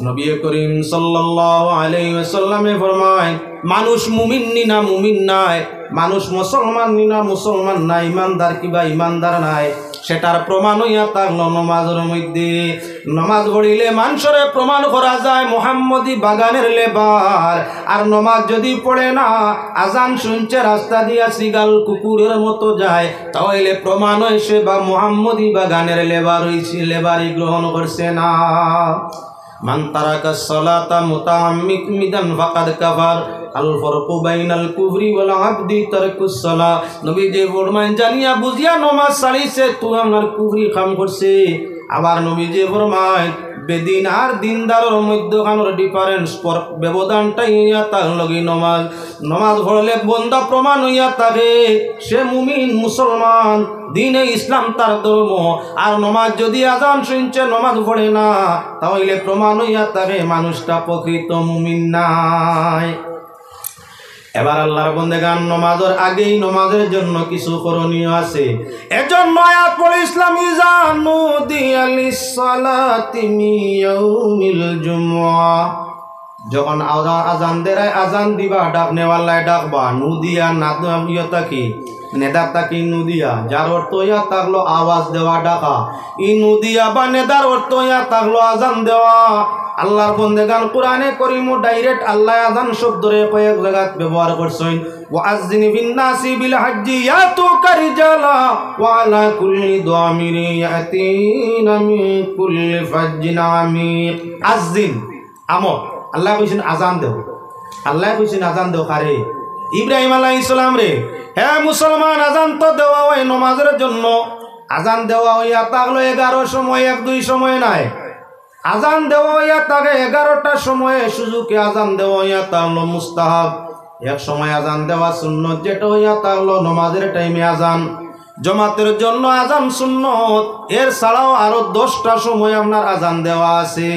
নবী করিম সাল্লাল্লাহু আলাইহি ওয়াসাল্লামে ফরমাইন, মানুষ মুমিন নি না মুমিন নায়, মানুষ মুসলমান নি না মুসলমান নায়, ইমানদার কিবা ইমানদার নায়, সেটার প্রমাণ অইয়া থাকলো নমাজর মধ্যে। নমাজ পড়িলে মানষরে প্রমাণ করা যায় মোহাম্মদী বাগানের লেবার। আর নমাজ যদি পড়ে না, আজান শুনছে রাস্তা দিয়া সিগাল কুকুরের মতো যায়, তাহলে প্রমাণ অয় সে বা মোহাম্মদী বাগানের লেবার অইছে, লেবারি গ্রহণ করছে না। মান তারাকাস সালাতা মুতাআম্মিদান ফাকাদ কাফার। আল ফারকু বাইনাল কুফরি ওয়াল আবদি তারকুস সালাহ। নবীজি ফরমাইন, জানিয়া বুঝিয়া নমাজ ছাড়িছে, তো আপনার কুফরি কাম করছে। আবার নবীজি ফরমাইন, বেদিন আর দিনদারর মধ্যখানর difference, পর-, ব্যবধানটাই অইয়া থাকলো গি নমাজ। নমাজ পড়লে বন্দা প্রমাণ অইয়া থাকে, সে মুমিন, মুসলমান, দ্বীনে ইসলাম তার ধর্ম। আর নমাজ যদি আজান শুনছে, নমাজ পড়ে না, তাহলে প্রমাণ অইয়া থাকে মানুষটা প্রকৃত মুমিন নায়। এবার আল্লার বন্দেগান, নমাজর আগেই নমাজের জন্য কিছু করণীয় আছে। এজন্য আয়াত পড়ে ইসলাম, ইজা নুদিয়া লিসসালাতি মিন ইয়াউমিল জুমুআ। যখন আজা-, আজান দেরায়, আজান দিবা, ডাকনেওয়ালায় ডাকবা, নুদিয়া নাদিয়া থাকি, নেদা থাকি নুদিয়া, যার অর্থ অইয়া থাকলো আওয়াজ দেওয়া, ডাকা। ই নুদিয়া বা নেদার অর্থ অইয়া থাকলো আজান দেওয়া। আল্লার বন্দেগান, কোরআনে করিমো direct আল্লায় আজান শব্দরে কয়েক জাগাত ব্যবহার করছইন। ওয়া আজ্জিন ফিন নাসি বিল হাজ্জি ইয়াতুকা রিজালা ওয়া আলা কুল্লি দামিরিন ইয়াতিনা মিন কুল্লি ফাজ্জিন আমিক। আজ্জিন, আমর। আল্লায় কইছইন আজান দেও। আল্লায় কইছইন আজান দেও কারে? ইব্রাহিম আলাইহিস সালামরে। হে মুসলমান, আজান তো দেওয়া অয় নমাজর জন্য। আজান দেওয়া অইয়া থাকলো এগারো সময়, এক দুই সময় নায়। আজান দেওয়া অইয়া থাকে এগারোটার সময়ে, সুযোগে আজান দেওয়া অইয়া থাকলো মুস্তাহাব। এক সময় আজান দেওয়া সুন্নত, যেটা অইয়া থাকলো নমাজের টাইমে আজান। জমাতের জন্য আজান সুন্নত, এর ছাড়াও আরো দশটা সময় আপনার আজান দেওয়া আছে।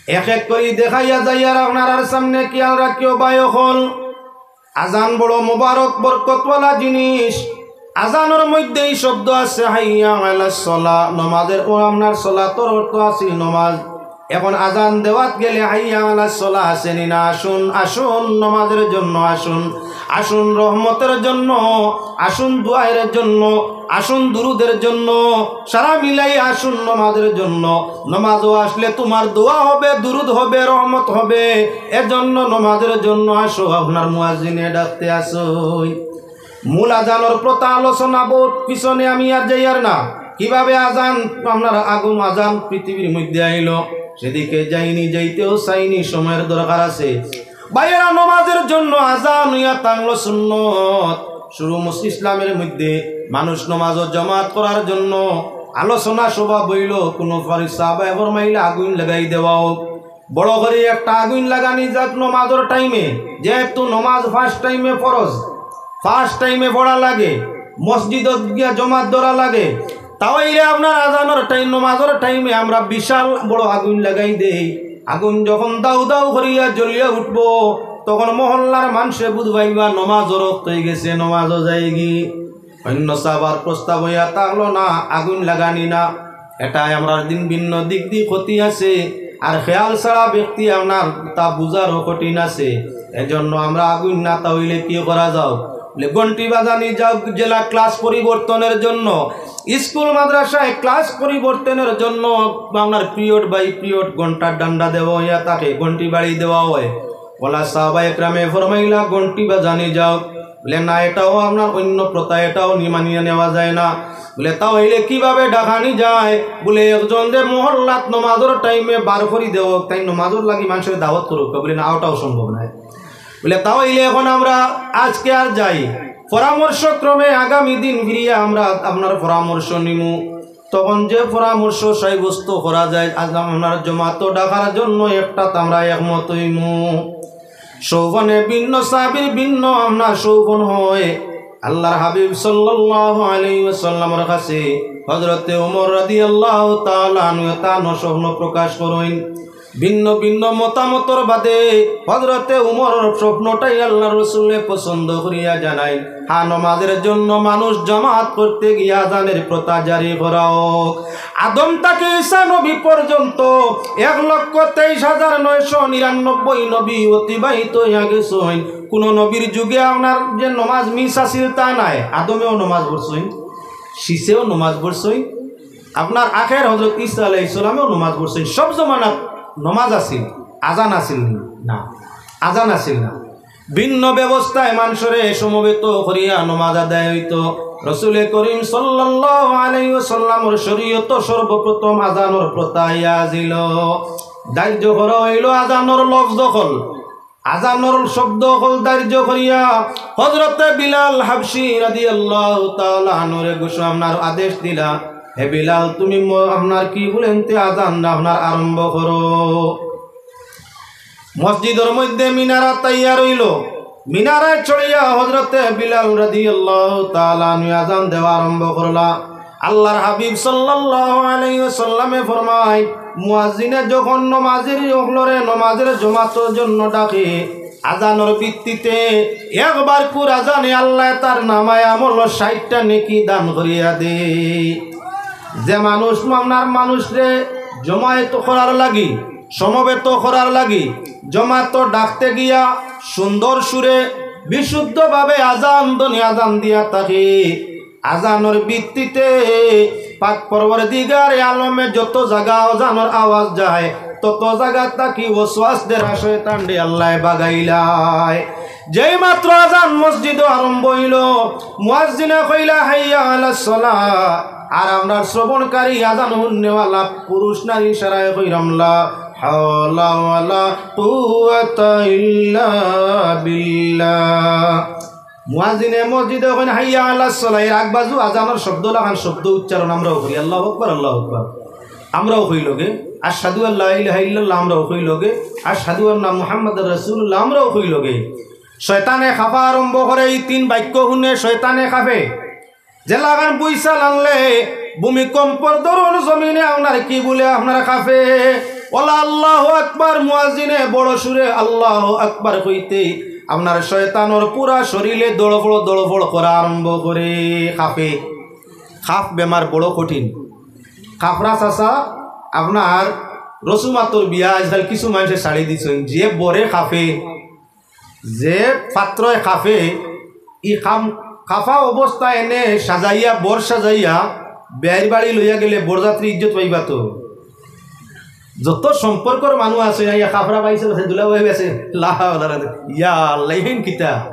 এক এক করি দেখাইয়া যাইয়ার আপনারার সামনে, খেয়াল রাখিও ভাই অকল। আজান বড় মোবারক, বরকতওয়ালা জিনিস। আজানর মধ্যেই শব্দ আছে, হাইয়া আলাস সালাহ, নমাজের, ও আপনার সালাতর অর্থ আছিল নমাজ। এখন আজান দেওয়াত গেলে হাইয়া আলাস সালাহ আছে নি না? আসুন, আসুন, নমাজের জন্য আসুন, আসুন রহমতের জন্য, আসুন দুয়াইর জন্য, আসুন দুরুদের জন্য, সারা মিলাই আসুন নমাজের জন্য। নমাজও আসলে তোমার দোয়া হবে, দুরুদ হবে, রহমত হবে। এজন্য নমাজের জন্য আসো, আপনার মুয়াজ্জিনে ডাকতে আসই। মূল আজানর প্রথা আলোচনা বহুত পিছনে, আমি আর যাইয়ার না। কিভাবে আজান, আপনার আগম আজান পৃথিবীর মধ্যে আইলো, সেদিকে যাইনি, যাইতেও চাইনি, সময়ের দরকার আছে। ভাইয়েরা, নমাজের জন্য আজান অইয়া থাকলো সুন্নত। শুরু মুস-, ইসলামের মধ্যে মানুষ নমাজও জমাত করার জন্য আলোচনা সভা বইল, কোনো ফারি সাহাবায় ফরমাইলা আগুন লাগাই দেওয়া হোক, বড় করি একটা আগুন লাগানি যাক নমাজের টাইমে, যেহেতু নমাজ ফার্স্ট টাইমে ফরজ, ফার্স্ট টাইমে পড়া লাগে, মসজিদত গিয়া জমাত ধরা লাগে। তাও অইলে আপনার আজানর টাইম, নমাজর টাইমে আমরা বিশাল বড় আগুন লাগাই দেই। আগুন যখন দাউ দাউ করিয়া জ্বলিয়া উঠবো, তখন মহল্লার মানষে বুঝ পাইবা নমাজর ওয়াক্ত অই গেছে, নমাজও যাইগি। অন্য সাহাবার প্রস্তাব অইয়া থাকলো না, আগুন লাগানি না। এটায় আমরার দিন ভিন্ন দিক দি ক্ষতি আছে, আর খেয়াল ছাড়া ব্যক্তি আপনার তা বুঝারও কঠিন আছে। এজন্য আমরা আগুন না, তা অইলে কি করা যাও? বলে, ঘন্টি বাজানি যাও জেলা ক্লাস পরিবর্তনের জন্য, স্কুল মাদ্রাসায় ক্লাস পরিবর্তনের জন্য। আপনার পিরিয়ড বাই পিরিয়ড ঘন্টার ডান্ডা দেওয়া অইয়া থাকে, ঘন্টি বাড়ি দেওয়া হয়। ওলা সাহাবা একরামে ফরমাইলা, ঘন্টি বাজানি যাও। বলে, না, এটাও আপনার অন্য প্রথা, এটাও নি-, মানিয়ে নেওয়া যায় না। বলে, তা অইলে কিভাবে ডাকানি যায়? বলে, একজন যে মহল্লাত নমাজর টাইমে বার করি দেও, তাইন নমাজর লাগি মানষরে দাওয়াত করুক। বলে, না, ওটাও সম্ভব নায়। বলে, তা অইলে এখন আমরা আজকে আর যাই, পরামর্শ ক্রমে আগামী দিন ফিরিয়া আমরা আপনার পরামর্শ নিমু। তখন যে পরামর্শ সাব্যস্ত করা যায়, আজ আপনার জমাতো ডাকার জন্য একটাত আমরা একমত অইমু। সৌবনে ভিন্ন, সাহাবীর ভিন্ন আপনার সৌবন হয়। আল্লাহর হাবিব সাল্লাল্লাহু আলাইহি ওয়াসাল্লামর কাছে হযরতে ওমর রাদিয়াল্লাহু তাআলা আনহু তান স্বপ্ন প্রকাশ করইন। ভিন্ন ভিন্ন মতামতর বাদে হযরতে উমরর স্বপ্নটাই আল্লাহর রসুলে পছন্দ করিয়া জানাইন, হ্যাঁ, নমাজের জন্য মানুষ জামাত করতে গিয়া আজানের প্রথা জারি করা হোক। আদম থাকি ঈসা নবী পর্যন্ত এক লক্ষ তেইশ হাজার নয়শো নিরানব্বই নবী অতিবাহিত অইয়া গেছইন। কুনু নবীর যুগে আপনার যে নমাজ মিস আছিল তা নায়, আদমেও নমাজ পড়ছইন, শীষেও নমাজ পড়ছইন, আপনার আখের হযরত ঈসা আলাইহিস সালামেও নমাজ পড়ছইন। সব জমানাত নমাজ আছিল, আজান আছিল না, আজান আছিল না। ভিন্ন ব্যবস্থায় মানষরে সমবেত করিয়া নমাজ আদায় অইতো। রসুলে করিম সাল্লাল্লাহু আলাইহি ওয়াসাল্লামর শরীয়তো সর্বপ্রথম আজানর প্রথা আইয়া আছিল। ধার্য করা অইলো আজানর লফজ অকল, আজানর শব্দ অকল ধার্য করিয়া হযরতে বিলাল হাবশী রাদিয়াল্লাহু তাআলা আনহুরে ঘোষণা, আপনার আদেশ দিলা, হে বিলাল, তুমি ম-, আপনার কি বলেন তে আজান আপনার আরম্ভ করো। মসজিদর মধ্যে মিনারা তৈয়ার অইলো। মিনারায় চড়িয়া হযরতে বিলাল রাদিয়াল্লাহু তাআলা আনহু আজান দেওয়া আরম্ভ করলা। আল্লাহর হাবিব সাল্লাল্লাহু আলাইহি ওয়াসাল্লামে ফরমায়, মুয়াজ্জিনে যখন নমাজির অকলরে নমাজের জমাতর জন্য ডাকে, আজানর ভিত্তিতে একবার কুর আজানে আল্লায় তার নামায় আমল ষাইটটা নেকি দান করিয়া দেয়। যে মানুষ আপনার মানুষরে জমায়েত করার লাগি, সমবেত করার লাগি, জমাত ডাকতে গিয়া সুন্দর সুরে বিশুদ্ধভাবে আজান ধ্বনি আজান দিয়া থাকে, আজানর ভিত্তিতে পাক পরওয়ারদিগারে আলমে যত জাগা আজানর আওয়াজ যায়, তত জাগা থাকি ওয়াসওয়াস দেরা শয়তানরে আল্লায় বাগাইলায়। যেই মাত্র আজান মসজিদো আরম্ভ অইলো, মুয়াজ্জিনে কইলা, "হাইয়া আলাস সালাহ।" আর আমরার শ্রবণকারী আজান হুননেওয়ালা পুরুষ নারী ইশারায় কইরাম, "লা হাওলা ওয়ালা কুওয়াতা ইল্লা বিল্লাহ।" মুয়াজ্জিনে মসজিদে কইন, "হাইয়া আলাস সালাহ।" এর আগ বাজু আজানর শব্দ লাখান শব্দ উচ্চারণ আমরাও করি, "আল্লাহু আকবার, আল্লাহু আকবার।" আমরাও কই লগে, "আশহাদু আল্লা ইলাহা ইল্লাল্লাহ", আমরাও কই লগে, "আশহাদু আন্না মুহাম্মাদার রাসূলুল্লাহ", আমরাও কই লগে। শয়তানে কাঁপা আরম্ভ করে, এই তিন বাক্য হুনে শয়তানে কাঁপে। যে লাখান বুইছাল আনলে ভূমিকম্পর দরুন জমিনে আপনার কি বলে আপনার কাঁপে। ওলা আল্লাহু আকবার, মুয়াজ্জিনে বড় সুরে আল্লাহু আকবার কইতে আপনার শয়তানর পুরা শরীরে দড়ফড় দড়ফড় করা আরম্ভ করে, কাঁপে। কাঁপ বেমার বড় কঠিন। কাঁপরা চাচা আপনার রসুমাতর বিয়া আজকাল কিছু মানষে ছাড়ি দিছইন, যে বরে কাঁপে, যে পাত্রয় কাঁপে, ই কাম-, কাঁপা অবস্থা এনে সাজাইয়া, বর সাজাইয়া বিয়ার বাড়ি লইয়া গেলে বরযাত্রী ইজ্জত পাইবা তো। যত সম্পর্কর মানুষ আছে, ইয়া কাঁপরা পাইছে, আছে দুলাভাই আছে, লা হাওলা ওয়ালা কুওয়াতা। ইয়া আল্লাহ, ইহেন কিতা?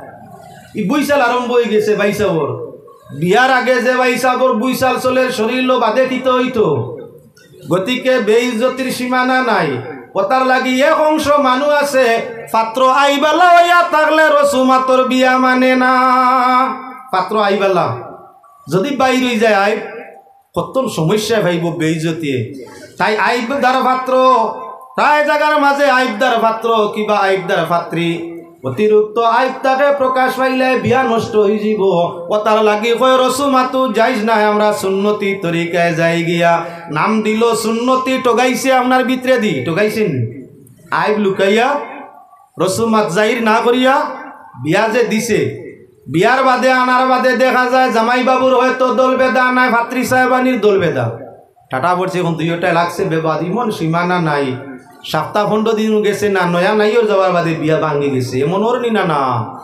ই বুইছাল আরম্ভ অই গেছে ভাইসাবর। বিয়ার আগে যে ভাইসাবর বুইছাল চলের, শরীর লো বাদে কিতা অইতো? গতিকে বেইজ্জতির সীমানা নাই। অতার লাগি এক অংশ মানুষ আছে, পাত্র আইবআলা অইয়া থাকলে রসুমাতর বিয়া মানে না। পাত্র আইবআলা, যদি বাইর অই যায় আইব, কত সমস্যায় পাইবো বেইজ্জতিয়ে। তাই আইবদার পাত্র, প্রায় জাগার মাঝে আইবদার পাত্র কিবা আইবদার পাত্রী, অতিরিক্ত আইব থাকে, প্রকাশ পাইলে বিয়া নষ্ট অইযিবো। অতার লাগি কয় রসুমাতু জাইজ নায়, আমরা সুন্নতি তরিকায় যাই গিয়া। নাম দিলো সুন্নতি, ঠগাইছে আপনার ভিতরেদি, ঠগাইছে নি? আইব লুকাইয়া, রসুমাত জাহির না করিয়া বিয়া যে দিছে, বিয়ার বাদে আনার বাদে দেখা যায় জামাই বাবুর হয়তো দল বেদা নাই, পাত্রী সাহেবানির দল বেদা। টাটা পড়ছে, এখন দুইওটায় লাগছে বেবাদ, ইমন সীমানা নাই। সাপ্তা পনেরো দিন গেছে না, নয়া নাইওর যাওয়ার বাদে বিয়া ভাঙ্গি গেছে, এমন অর নি না না।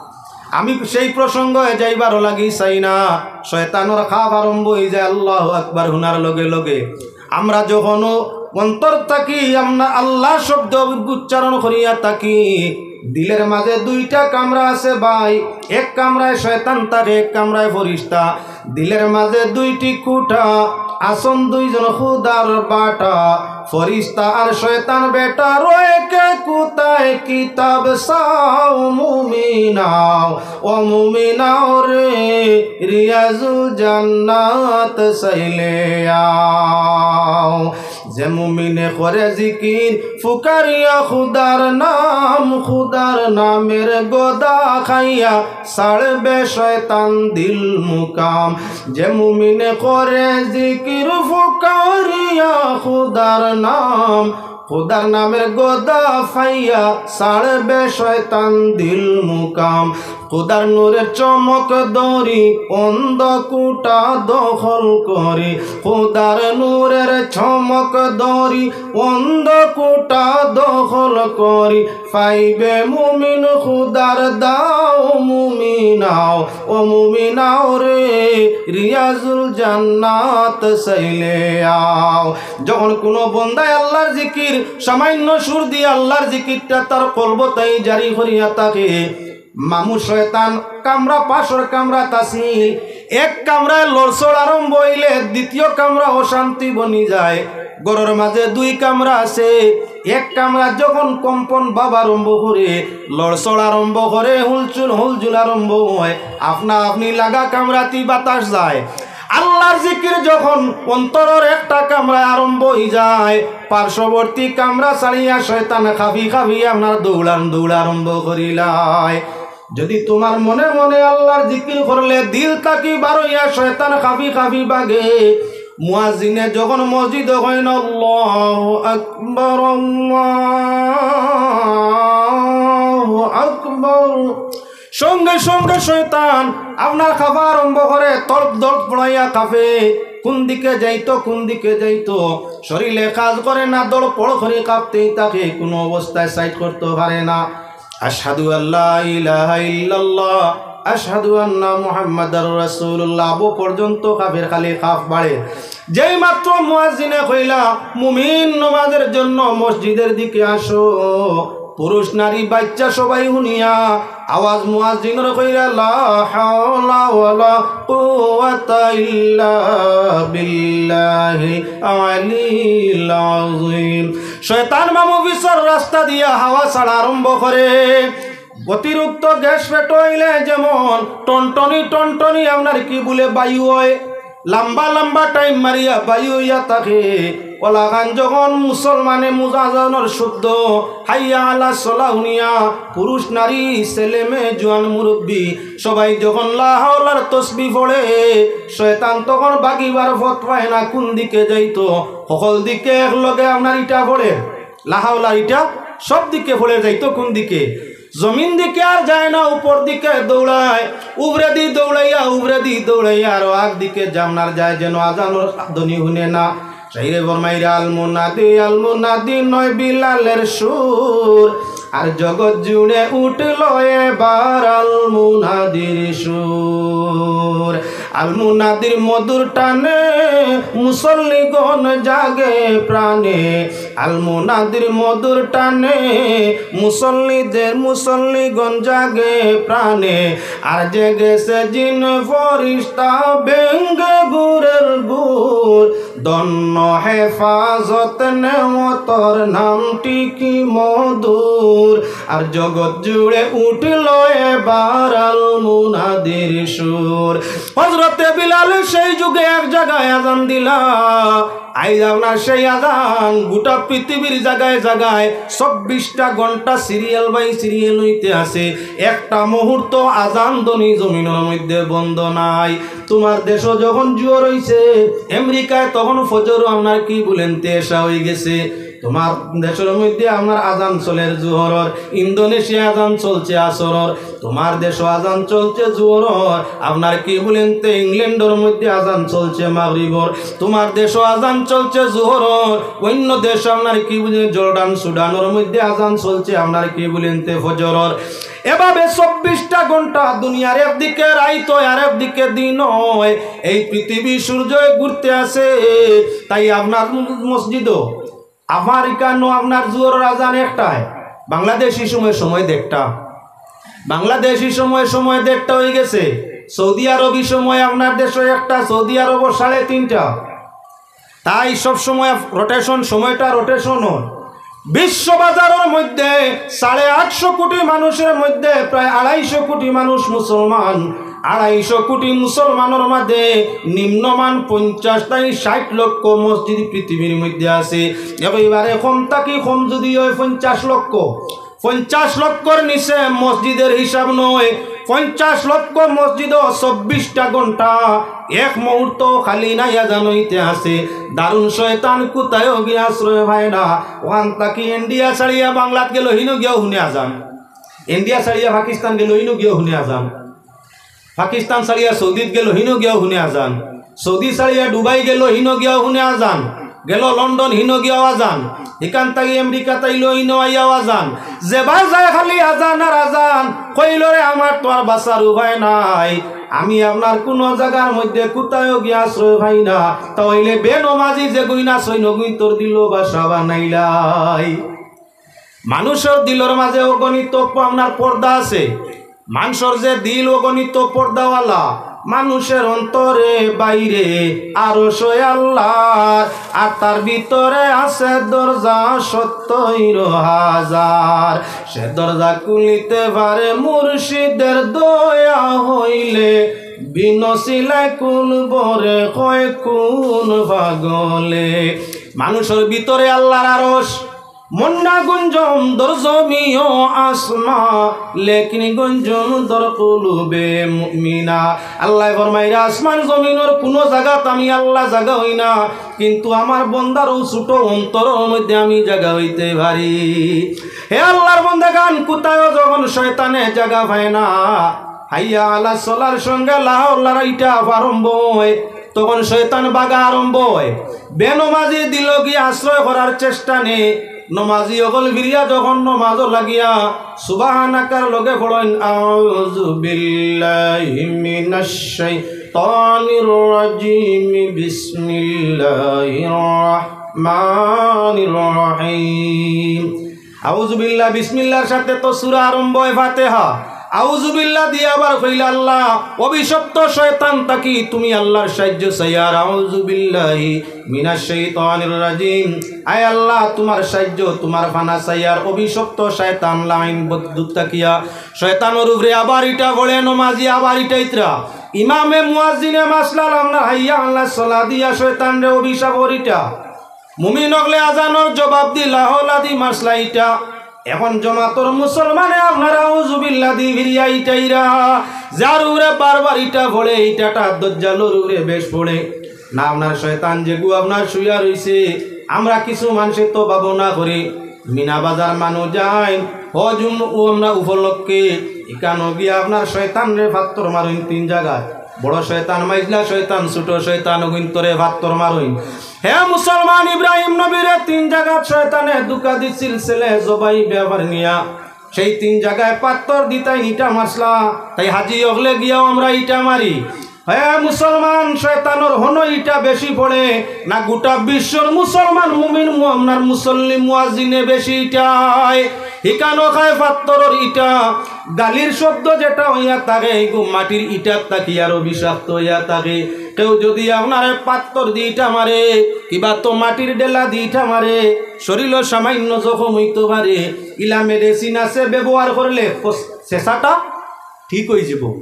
আমি সেই প্রসঙ্গে যাইবার লাগি চাই না, শয়তানর খাপ আরম্ভ অই যায়। আল্লাহু আকবার হুনার লগে লগে আমরা যখন অন্তর থাকি আমরা আল্লাহ শব্দ উচ্চারণ করিয়া থাকি, দিলের মাঝে দুইটা কামরা আছে ভাই, এক কামরায় শয়তান থাকে, এক কামরায় ফিরিস্তা। দিলের মাঝে দুইটি কুঠা, আছইন দুইজন খুদার বাটা, ফিরিস্তা আর শয়তান বেটা। রয়েকে কুথায় কিতাব চাও মুমিনাও, ও মুমিনাও রে, রিয়াজুল জান্নাত চাইলে আও। যে মুমিনে করে জিকির ফুকারিয়া খুদার নাম, খুদার নামের গদা খাইয়া ছাড়বে শয়তান দিল মুকাম। যে মুমিনে করে জিকির ফুকারিয়া খুদার নাম, খুদার নামের গদা খাইয়া ছাড়বে শয়তান দিল মুকাম। খুদার নূরের চমক ধরি অন্ধ কুঠা দখল করি, খুদার নূরের চমক ধরি অন্ধ কুঠা দখল করি, পাইবে মুমিন খুদার দাও মুমিনাও, ও মুমিনাও রে, রিয়াজুল জান্নাত চাইলে আও। যখন কোনো বন্দায় আল্লাহর জিকির সামান্য সুর দিয়া আল্লাহর জিকিরটা তার কলব তাই জারি করিয়া থাকে, মামু শয়তান কামরা পাশর কামরা তাসিল, এক কামরায় লড়ছড় আরম্ভ অইলে দ্বিতীয় কামরা অশান্তি বনি যায়। ঘরর মাঝে দুই কামরা আছে, এক কামরা যখন কম্পন ভাব আরম্ভ করে, লড়ছড় আরম্ভ করে, হুলচুল হুলঝুল আরম্ভ হয়, আপনা আপনি লাগা কামরাতি বাতাস যায়। আল্লাহর জিকির যখন অন্তরর একটা কামরায় আরম্ভ অই যায়, পার্শ্ববর্তী কামরা ছাড়িয়া শয়তান খাফি খাফি আপনার দৌড়ান দৌড় আরম্ভ করিলায়। যদি তোমার মনে মনে আল্লাহর জিকির করলে দিল থাকি বারইয়া শয়তান খাফি খাফি বাগে, মুয়াজ্জিনে যখন মসজিদো কইন আল্লাহু আকবার, আল্লাহু আকবার, সঙ্গে সঙ্গে শয়তান আপনার খাফা আরম্ভ করে, তড়প দড়প পড়াইয়া কাঁপে। কোন দিকে যাইতো, কোন দিকে যাইতো, শরীরে কাজ করে না, দড়পড় করে কাঁপতেই থাকে, কোনো অবস্থায় সাইড করতে পারে না। আশহাদু আল্লা ইলাহা ইল্লাল্লাহ, আশহাদু আন্না মুহাম্মাদার রাসূলুল্লাহ, আবো পর্যন্ত কাফের খালি কাফ বাড়ে। যেই মাত্র মুয়াজ্জিনে কইলা, "মুমিন নমাজের জন্য মসজিদের দিকে আসো", পুরুষ নারী বাচ্চা সবাই হুনিয়া আওয়াজ মুয়াজ্জিনর কইরা, "লা হাওলা ওয়ালা কুওয়াতা ইল্লা বিল্লাহিল আলিয়্যিল আযীম।" শয়তান মামু পিছর রাস্তা দিয়া হাওয়া ছাড়া আরম্ভ করে। অতিরিক্ত গ্যাস পেট অইলে যেমন টনটনি টনটনি আপনার কি বলে বায়ু হয়, লম্বা লম্বা টাইম মারিয়া বায়ু অইয়া থাকে। অলাখান যখন মুসলমানে মুজাজানর শব্দ, হাইয়া আলা সলা হুনিয়া, পুরুষ নারী ছেলে মেয়ে জোয়ান মুরব্বি সবাই যখন লা হাওলার তসবি পড়ে, শয়তান তখন বাগিবার পথ পায় না, কোন দিকে যাইতো। সকল দিকে একলগে আপনার ইটা পড়ে, লা হাওলা ইটা সব দিকে পড়ে যাইতো। কোন দিকে? জমিন দিকে আর যায় না, উপর দিকে দৌড়ায়, উপরেদি দৌড়াইয়া, উপরেদি দৌড়াইয়া আরো আগ দিকে জামনার যায়, যেন আজানর ধ্বনি হুনে না। শাইরে ফরমাইরা, "আল মুনাদি, আল মুনাদি নয় বিলালের সুর, আর জগৎ জুড়ে উঠল এবার আল মুনাদির সুর।" আল মুনাদির মধুর টানে মুসল্লিগণ জাগে প্রাণে, আল মুনাদির মধুর টানে মুসল্লিদের মুসল্লিগণ জাগে প্রাণে। আর জেগেছে জিন ফরিস্তা ভেঙ্গে ঘুরের ঘুর, ধন্য হেফাজত নেওতর নামটি কি মধুর, আর জগৎ জুড়ে উঠল এবার আল মুনাদির সুর। হযরতে বিলাল সেই যুগে এক জাগায় আজান দিলা, আইজ আপনার সেই আজান গোটা পৃথিবীর জাগায় জাগায় চব্বিশটা ঘন্টা serial by serial অইতে আছে, একটা মুহূর্ত আজান ধ্বনি জমিনর মধ্যে বন্ধ নাই। তুমার দেশো যখন জুহর অইছে, আমেরিকায় তখন ফজর, আপনার কি বলেন তে এশা অইগেছে। তুমার দেশর মধ্যে আপনার আজান চলের জুহরর, ইন্দোনেশিয়া আজান চলছে আসরর, তুমার দেশো আজান চলছে জুহরর, আপনার কি বলেন তে ইংল্যান্ডর মধ্যে আজান চলছে মাগরিবর, তুমার দেশো আজান চলছে জুহরর, অইন্য দেশো আপনার কি বলেন জর্ডান সুডানর মধ্যে আজান চলছে আপনার কি বলেন তে ফজরর। এভাবে চব্বিশটা ঘন্টা দুনিয়ার একদিকে রাইত অয় আর একদিকে দিন অয়, এই পৃথিবী সূর্য ঘুরতে আছে। তাই আপনার মসজিদও আমেরিকানো আপনার জুহরর আজান একটায়, বাংলাদেশি সময় সময় দেড়টা, বাংলাদেশি সময় সময় দেড়টা অইগেছে, সৌদি আরবি সময় আপনার দেশো একটা, সৌদি আরবর সাড়ে তিনটা। তাই সব সময় রোটেশন, সময়টা রোটেশন অয়। বিশ্ববাজারর মধ্যে সাড়ে আটশো কোটি মানুষর মধ্যে প্রায় আড়াইশো কোটি মানুষ মুসলমান। আড়াইশো কোটি মুসলমানর মাঝে নিম্নমান পঞ্চাশ থাকি ষাইট লক্ষ মসজিদ পৃথিবীর মধ্যে আছে। একেবারে কম থাকি কম যুদি অয় পঞ্চাশ লক্ষ, পঞ্চাশ লক্ষর নিচে মসজিদর হিসাব নাই। পঞ্চাশ লক্ষ মসজিদও চব্বিশটা ঘন্টা এক মুহূর্ত খালি নাই, আজান অইতে আছে। দারুণ শয়তান কুথায়ও গিয়া আশ্রয় পায় না। অখান থাকি ইন্ডিয়া ছাড়িয়া বাংলাত গেল, হিনো গিয়াও হুনে আজান। ইন্ডিয়া ছাড়িয়া পাকিস্তান গেল, হিনো গিয়াও হুনে আজান। পাকিস্তান ছাড়িয়া সৌদিত গেল, হিনো গিয়াও হুনে আজান। সৌদি ছাড়িয়া দুবাই গেল, হিনো গিয়াও হুনে আজান। গেল লন্ডন, হিনো গিয়াও আজান। হিকান থাকি আমেরিকাত আইল, হিনো আইয়াও আজান। যেবায় যায় খালি আজান আর আজান। কইল, "রে আমার তো আর বাঁচার উপায় নাই, আমি আপনার কুনু জাগার মধ্যে কুথায়ও গিয়া আশ্রয় পাই না।" তা অইলে বেনমাজি যেগুইন আছইন অগুইন্তর দিলও বাসা বানাইলাই। মানুষর দিলর মাঝে অগণিত প-, আপনার পর্দা আছে। মানষর যে দিল অগণিত পর্দাওয়ালা, মানুষর অন্তরে বাইরে আরশ আল্লাহর, আর তার ভিতরে আছে দরজা সত্তইর হাজার। সে দরজা খুলিতে পারে মুর্শিদের দয়া হইলে, বিনশিলায় কোন বরে কয় কোন পাগলে। মানুষর ভিতরে আল্লাহর আরশ, মন্না গুঞ্জম দর জমিও আসমা, লেকিন গুঞ্জম দর কুলুবে মুমিনা। আল্লায় ফরমাইরা, আসমান জমিনর কুনু জাগাত আমি আল্লাহ জাগা অই না, কিন্তু আমার বন্দার অউ ছোট অন্তরর মধ্যে আমি জাগা অইতে পারি। হে আল্লাহর বন্দাগান, কুথায়ও যখন শয়তানে জাগা পায় না, হাইয়া আলা সলার সঙ্গে লাহর লড়াইটা আরম্ভ অয়, তখন শয়তান বাগা আরম্ভ অয়। বেনমাজি দিল গিয়া আশ্রয় করার চেষ্টা নে। নমাজি অকল ফিরিয়া যখন নমাজও লাগিয়া সুবহানাকার লগে পড়ইন, আউযু বিল্লাহি মিনাশ শাইতানির রাজিম, বিসমিল্লাহির রহমানির রহিম। আউযুবিল্লাহ, বিসমিল্লাহর সাথে তো সূরা আরম্ভ অয় ফাতিহা। আউযুবিল্লাহ দিয়া আবার কইলা, "আল্লাহ, অভিশপ্ত শয়তান থাকি তুমি আল্লাহর সাহায্য চাইয়ার।" আউযুবিল্লাহি মিনাশ শাইতানির রাজিম। আয় আল্লাহ, তুমার সাহায্য, তুমার ফানা চাইয়ার অভিশপ্ত শয়তান লাইন বদ্দুত থাকিয়া। শয়তানর উপরে আবার ইটা পড়ে নমাজি, আবার ইটা ইতরা। ইমামে মুয়াজ্জিনে মাসলা লামনা হাইয়া আল্লাহ সলা দিয়া শয়তানরে অভিশাপ করিটা। মুমিন অকলে আজানর জবাব দি লাহলা দি মাসলা ইটা। এখন জমাতর মুসলমানে আপনারা আউযুবিল্লাহ দি ফিরিয়া ইটাইরা। যার উপরে বারবার ইটা পড়ে, ইটাটা দজ্জালর উপরে বেশ পড়ে। না আপনার শয়তান যেগু আপনার শুইয়া রইছে। আমরা কিছু মানষে তো ভাবনা করি, মিনা বাজার মানুষ যাইন, হজ উম-, ও আমরা উপলক্ষে ইকানো গিয়া আপনার শয়তানরে ফাত্তর মারইন তিন জাগাত। বড় শয়তান, মাইজলা শয়তান, ছোট শয়তান, অগুইন্তরে ফাত্তর মারইন। হে মুসলমান, ইব্রাহিম নবীরে তিন জাগাত শয়তানে ধোঁকা দিছিল, ছেলে জবাই ব্যাপার নিয়া। সেই তিন জাগায় পাত্তর দিতাই ইটা মাসলা, তাই হাজি অকলে গিয়াও আমরা ইটা মারি। হে মুসলমান, শয়তানর হনো ইটা বেশি পড়ে না, গোটা বিশ্বর মুসলমান মুমিন মু-, আপনার মুসল্লি মুয়াজ্জিনে বেশি ইটায়। হিকানো খায় পাত্তরর ইটা, গালির শব্দ যেটা অইয়া থাকে, ইগু মাটির ইটার থাকি আরো বিষাক্ত অইয়া থাকে। কেউ যদি আপনারে পাত্তর দি ইটা মারে, কিবা তো মাটির ডেলা দি ইটা মারে, শরীরও সামান্য জখম অইতো পারে। ইলা মেডিসিন আছে, ব্যবহার করলে ফস-, সেসাটা ঠিক অইযিবো,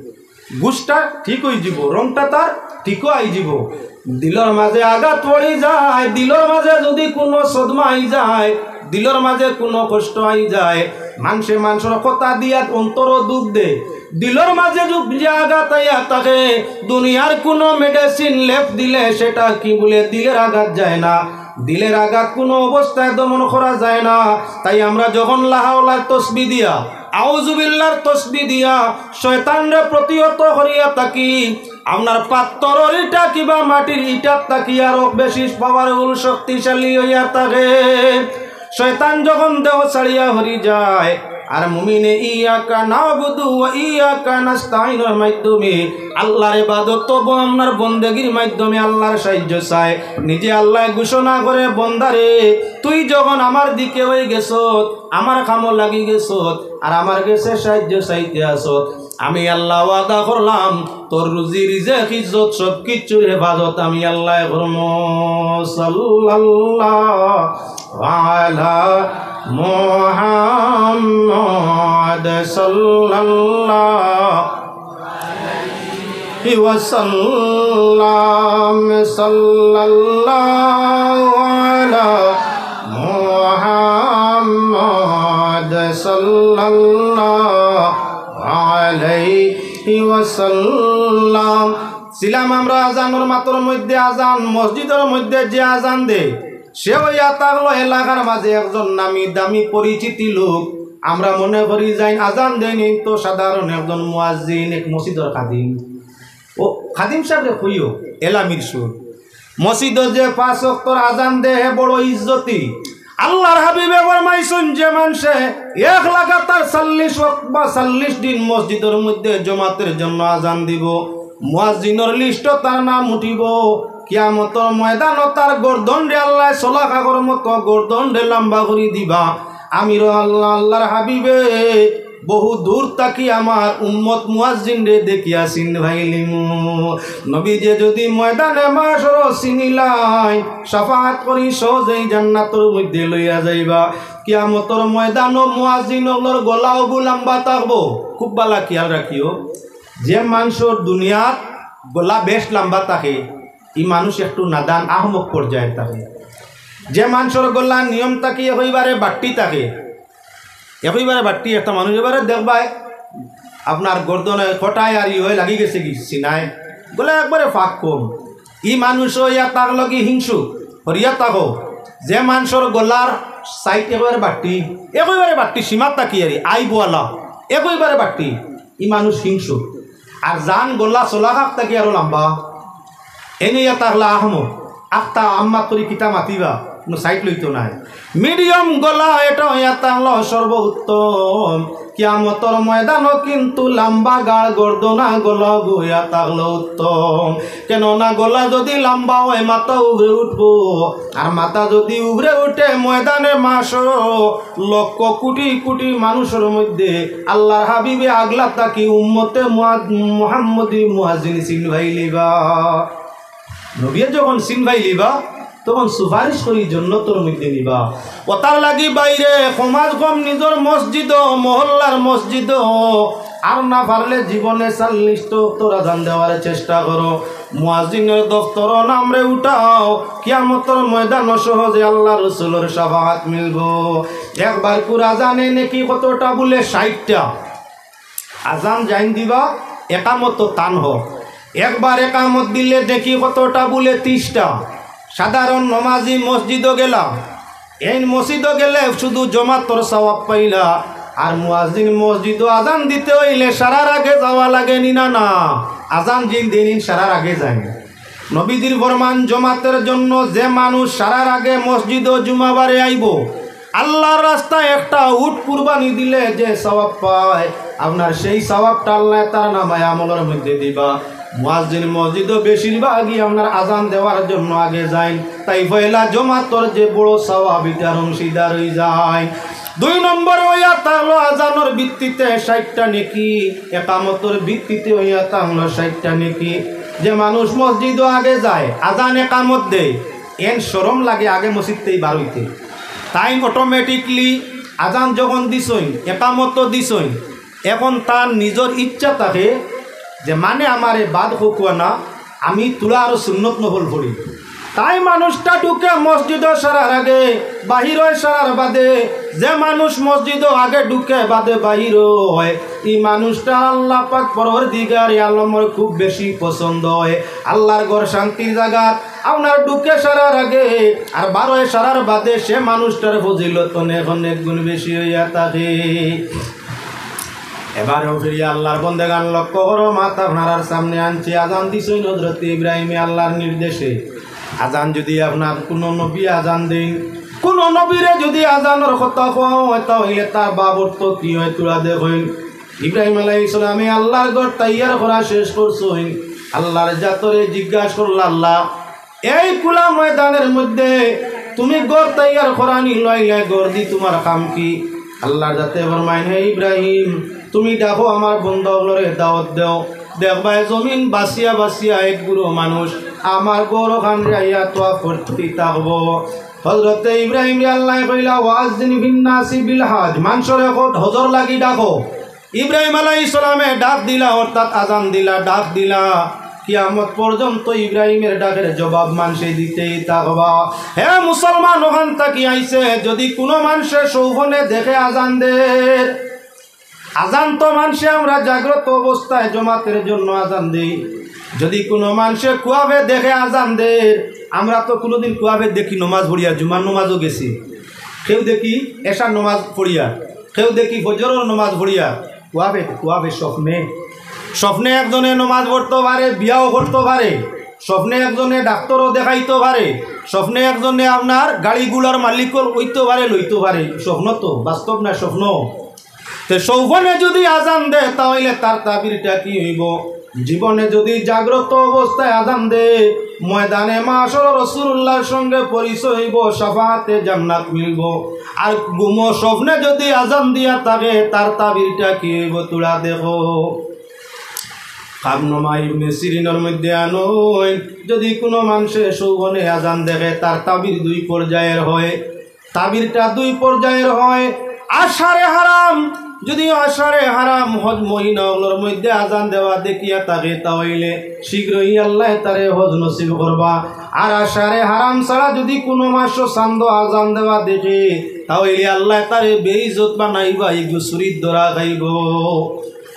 গুষ্টা ঠিক অইযিবো, রংটা তার ঠিকও আইযিবো। দিলর মাঝে আঘাত পড়ি যায়, দিলর মাঝে যদি কুনু সদমা আই যায়, দিলর মাঝে কুনু কষ্ট আই যায়, মানষে মানষর কথা দিয়া অন্তরও দুখ দে, দিলর মাঝে যুগ যে আঘাত আইয়া থাকে, দুনিয়ার কুনু মেডিসিন লেপ দিলে সেটা কি বুলে দিলের আঘাত যায় না। দিলের আঘাত কুনু অবস্থায় দমন করা যায় না। তাই আমরা যখন লাহাওলার তসবি দিয়া, আউজুবিল্লার তসবি দিয়া শয়তানরে প্রতিহত করিয়া থাকি, আপনার পাত্তরর ইটা কিবা মাটির ইটার থাকি আরো বেশি পাওয়ারফুল, শক্তিশালী অইয়া থাকে। শয়তান যখন দেহ ছাড়িয়া হরি যায়, আর মুমিনে ইয়াকা নাবুদু ওয়া ইয়াকা নাস্তাইনর মাধ্যমে আল্লাহর ইবাদত তব আপনার বন্দেগীর মাধ্যমে আল্লাহর সাহায্য চায়। নিজে আল্লাহ ঘোষণা করে, "বন্দারে, তুই যখন আমার দিকে অই গেছত, আমার কামো লাগি গেছত, আর আমার গেছে সাহায্য চাইতে আছত, আমি আল্লাহ ওয়াদা করলাম, তোর রুজি রিজেক ইজ্জত সব কিচ্ছুর হেফাজত আমি আল্লাহ করমু।" সাল্লাল্লাহু আলা মুহাম্মদ সাল্লাল্লাহু আলাইহি ওয়াসাল্লাম। সাল্লাল্লাহু আলা মুহাম্মদ সাল্লাল্লাহু আলাইহি ওয়াসাল্লাম। ছিলাম আমরা আজানর মাতর মধ্যে, আজান মসজিদর মধ্যে যে আজান দে, সে অইয়া থাকলো এলাকার মাঝে একজন নামি দামি পরিচিতি লোক। আমরা মনে করি যাইন আজান দেইন, এই তো সাধারণ একজন মুয়াজ্জিন, এক মসজিদর খাদিম। ও খাদিম সাহেবরে কইও, এলামির সুর। মসজিদো যে পাঁচ ওয়াক্তর আজান দে, হে বড় ইজ্জতি। আল্লাহর হাবিবে ফরমাইছইন, যে মানষে এক লাগাতার চল্লিশ ওয়াক্ত বা চল্লিশ দিন মসজিদর মধ্যে জমাতের জন্য আজান দিবো, মুয়াজ্জিনর লিস্টো তার নাম উঠিবো। কিয়ামতর ময়দানো তার গর্দনরে আল্লায় ছলা কাগর মতো গর্দনরে লাম্বা করি দিবা। আমিরও আল্লাহ, আল্লাহর হাবিবে বহু দূর থাকি আমার উম্মত মুয়াজ্জিনরে দেখিয়া চিনবাইলিমু। নবীজিয়ে যদি ময়দানে মাশরো চিনিলাইন, শাফাআত করি সহজেই জান্নাতর মধ্যে লইয়া যাইবা। কিয়ামতর ময়দানো মুয়াজ্জিন অকলর গলা অগু লাম্বা থাকবো। খুব বালা খিয়াল রাখিও, যে মানষর দুনিয়াত গলা বেশ লাম্বা থাকে, ই মানুষ একটু নাদান আহমক পর্যায়ে থাকে। যে মানষর গলা নিয়ম থাকি একইবারে বাট্টি থাকে, একইবারে বাট্টি, একটা মানুষ এবারে দেখবায় আপনার গর্দনে কটায় আর ইয়ে লাগি গেছে কি সিনায়, গলা একবারে ফাঁক কম। ই মানুষ অইয়া থাকলো কি হিংসুক, হরিয়া থাকো। যে মানষর গলার সাইড একবারে বাট্টি, একইবারে বাট্টি, সীমা থাকি আর আই বোয়ালা, একইবারে বাট্টি, ই মানুষ হিংসুক। আর যান গলা চলা খাক থাকি আরো লাম্বা, এনে ইয়া থাকলা আহমক, আখতা আম্মা তরি কিতা মাতিবা, কোনো সাইড লইতো নাই। মিডিয়াম গলা এটা ইয়া থাকলো সর্বোত্তম। কিয়ামতর ময়দানো কিন্তু লাম্বা গাল গর্দনা গলা গইয়া থাকলো উত্তম। কেননা গলা যদি লাম্বা হয়, মাথা উপরে উঠবো, আর মাথা যদি উপরে উঠে, ময়দানে মাশরো লক্ষ কোটি কোটি মানুষর মধ্যে আল্লাহর হাবিবে আগলা থাকি উম্মতে মুহা-, মুহাম্মদী মুয়াজ্জিন চিনবাইলিবা। নবীয়ে যখন চিনবাইলিবা, তখন সুপারিশ করি জন্নতর মধ্যে নিবা। অতার লাগি বাইরে, কমাজ কম নিজর মসজিদো, মহল্লার মসজিদো, আর না পারলে জীবনে চল্লিশ ওয়াক্তর আজান দেওয়ার চেষ্টা করো। মুয়াজ্জিনর দফতরো নামরে উঠাও, কিয়ামতর ময়দানো সহজে আল্লাহ রসুলর শাফাআত মিলবো। একবার কুর আজানে নেকি কতটা বুলে? ষাইটটা। আজান যাইন দিবা, একামতো তান হক। একবার একামত দিলে নেকি কতটা বুলে? তিশটা। সাধারণ নমাজি মসজিদো গেলা, এইন মসজিদো গেলে শুধু জমাতর সওয়াব পাইলা, আর মুয়াজ্জিন মসজিদো আজান দিতে অইলে সারার আগে যাওয়া লাগে নি না? না, আজান যেইন দেইন এইন সারার আগে যাইন। নবীজির ফরমান, জমাতের জন্য যে মানুষ সারার আগে মসজিদো জুমাবারে আইবো, আল্লাহর রাস্তায় একটা উট কুরবানি দিলে যে সওয়াব পায়, আপনার সেই সওয়াবটা আল্লায় তার নামায় আমলর মধ্যে দিবা। মুয়াজ্জিন মসজিদো বেশিরভাগই আপনার আজান দেওয়ার জন্য আগে যাইন, তাই পয়লা জমাতর যে বড় সওয়াব ইটার অংশীদার অইযাইন। দুই নম্বরে অইয়া থাকলো আজানর ভিত্তিতে ষাইটটা নেকি, একামতর ভিত্তিতে অইয়া থাকলো ষাইটটা নেকি। যে মানুষ মসজিদো আগে যায়, আজান একামত দেয়, এন শরম লাগে আগে মসজিদ থাকি বার অইতে, তাইন automatically আজান যখন দিছইন, একামত দিছইন, এখন তার নিজর ইচ্ছা থাকে যে মানে আমারে বাদ হকুয়া না, আমি তুলা আরো সুন্নত নফল পড়ি। তাই মানুষটা ঢুকে মসজিদো সারার আগে, বাহির অয় সারার বাদে। যে মানুষ মসজিদো আগে ঢুকে বাদে বাহির অয়, ই মানুষটা আল্লাহ পাক পরওয়ারদিগারে আলমর খুব বেশি পছন্দ অয়। আল্লাহর ঘর শান্তির জাগা, আপনার ঢুকে সারার আগে আর বার অয় সারার বাদে সে মানুষটার ফজিলত অনেক অনেক গুণ বেশি অইয়া থাকে। এবারেও ফিরিয়া আল্লাহর বন্দেগান লক্ষ্য করো, মাত আপনারার সামনে আনছি। আজান দিছইন হযরত ইব্রাহিমে আল্লাহর নির্দেশে। আজান যদি আপনার কোনো নবী আজান দেইন, কোনো নবীরে যদি আজানর কথা কওয়া অয়, তাইলে তার বাব অর্থ কি অয়? তুলা দেখইন, ইব্রাহিম আলাইহিস সালামে আল্লাহর ঘর তৈয়ার করা শেষ করছইন। আল্লাহর জাতরে জিজ্ঞাসা করলা, "আল্লাহ, এই খোলা ময়দানের মধ্যে তুমি ঘর তৈয়ার করানি লইলে, ঘর দি তোমার কাম কি?" আল্লাহর জাতে ফরমাইন, "হে ইব্রাহিম, তুমি ডাকো আমার বন্দা অকলরে, দাওয়াত দেও। দেখবায় জমিন বাছিয়া বাছিয়া এক গুরু মানুষ আমার ঘর অখানরে আইয়া তোয়াফ করতে থাকবো।" হযরতে ইব্রাহিমরে আল্লায় কইলা, "ওয়াজ্জিন ফিন নাসি বিল হজ।" মানষরে কও হজর লাগি ডাকো। ইব্রাহিম আলাইহিস সালামে ডাক দিলা, অর্থাৎ আজান দিলা, ডাক দিলা। কিয়ামত পর্যন্ত ইব্রাহিমের ডাকের জবাব মানষে দিতেই থাকবা। হে মুসলমান, অখান থাকি আইছে, যদি কোনো মানষে সৌফনে দেখে আজান দের, আজান তো মানষে আমরা জাগ্রত অবস্থায় জমাতের জন্য আজান দেই। যদি কোনো মানষে কুয়াফে দেখে আজান দের, আমরা তো কোনোদিন কুয়াফে দেখি নমাজ পড়িয়া, জুমার নমাজও গেছি, কেউ দেখি এশার নমাজ পড়িয়া, কেউ দেখি ফজরর নমাজ পড়িয়া। কুয়াফে, কুয়াফে স্বপ্নে, স্বপ্নে একজনে নমাজ পড়তো পারে, বিয়াও করতো পারে, স্বপ্নে একজনে ডাক্তারও দেখাইতো পারে, স্বপ্নে একজনে আপনার গাড়ি ঘোড়ার মালিকও অইতো পারে, লইতো পারে। স্বপ্ন তো, বাস্তব না স্বপ্ন। তে সৌফনে যদি আজান দেয়, তাইলে তার তাবিরটা কি অইবো? জীবনে যদি জাগ্রত অবস্থায় আজান দেয়, ময়দানে মাশর রাসূলুল্লাহর সঙ্গে পরিচয় অইবো, শাফাআতে জান্নাত মিলবো। আর ঘুমো স্বপ্নে যদি আজান দিয়া থাকে, তার তাবিরটা কি অইবো? তুলা দেখো। খাবনুমা ইবনে সিরিনর মধ্যে আনইন, যদি কোনো মানষে সৌফনে আজান দেখে, তার তাবির দুই পর্যায়ের হয়। তাবিরটা দুই পর্যায়ের হয়। আশারে হারাম, যদি আশারে হারাম হজ মহিনা অকলর মধ্যে আজান দেওয়া দেখিয়া থাকে, তাইলে শীঘ্রই আল্লায় তারে হজ নসিব করবা। আর আশারে হারাম ছাড়া যদি কোনো মাসো চান্দো আজান দেওয়া দেখে, তাইলে আল্লায় তারে বেইজ্জত বানাইবা, ইগু চুরির ধরা খাইবো।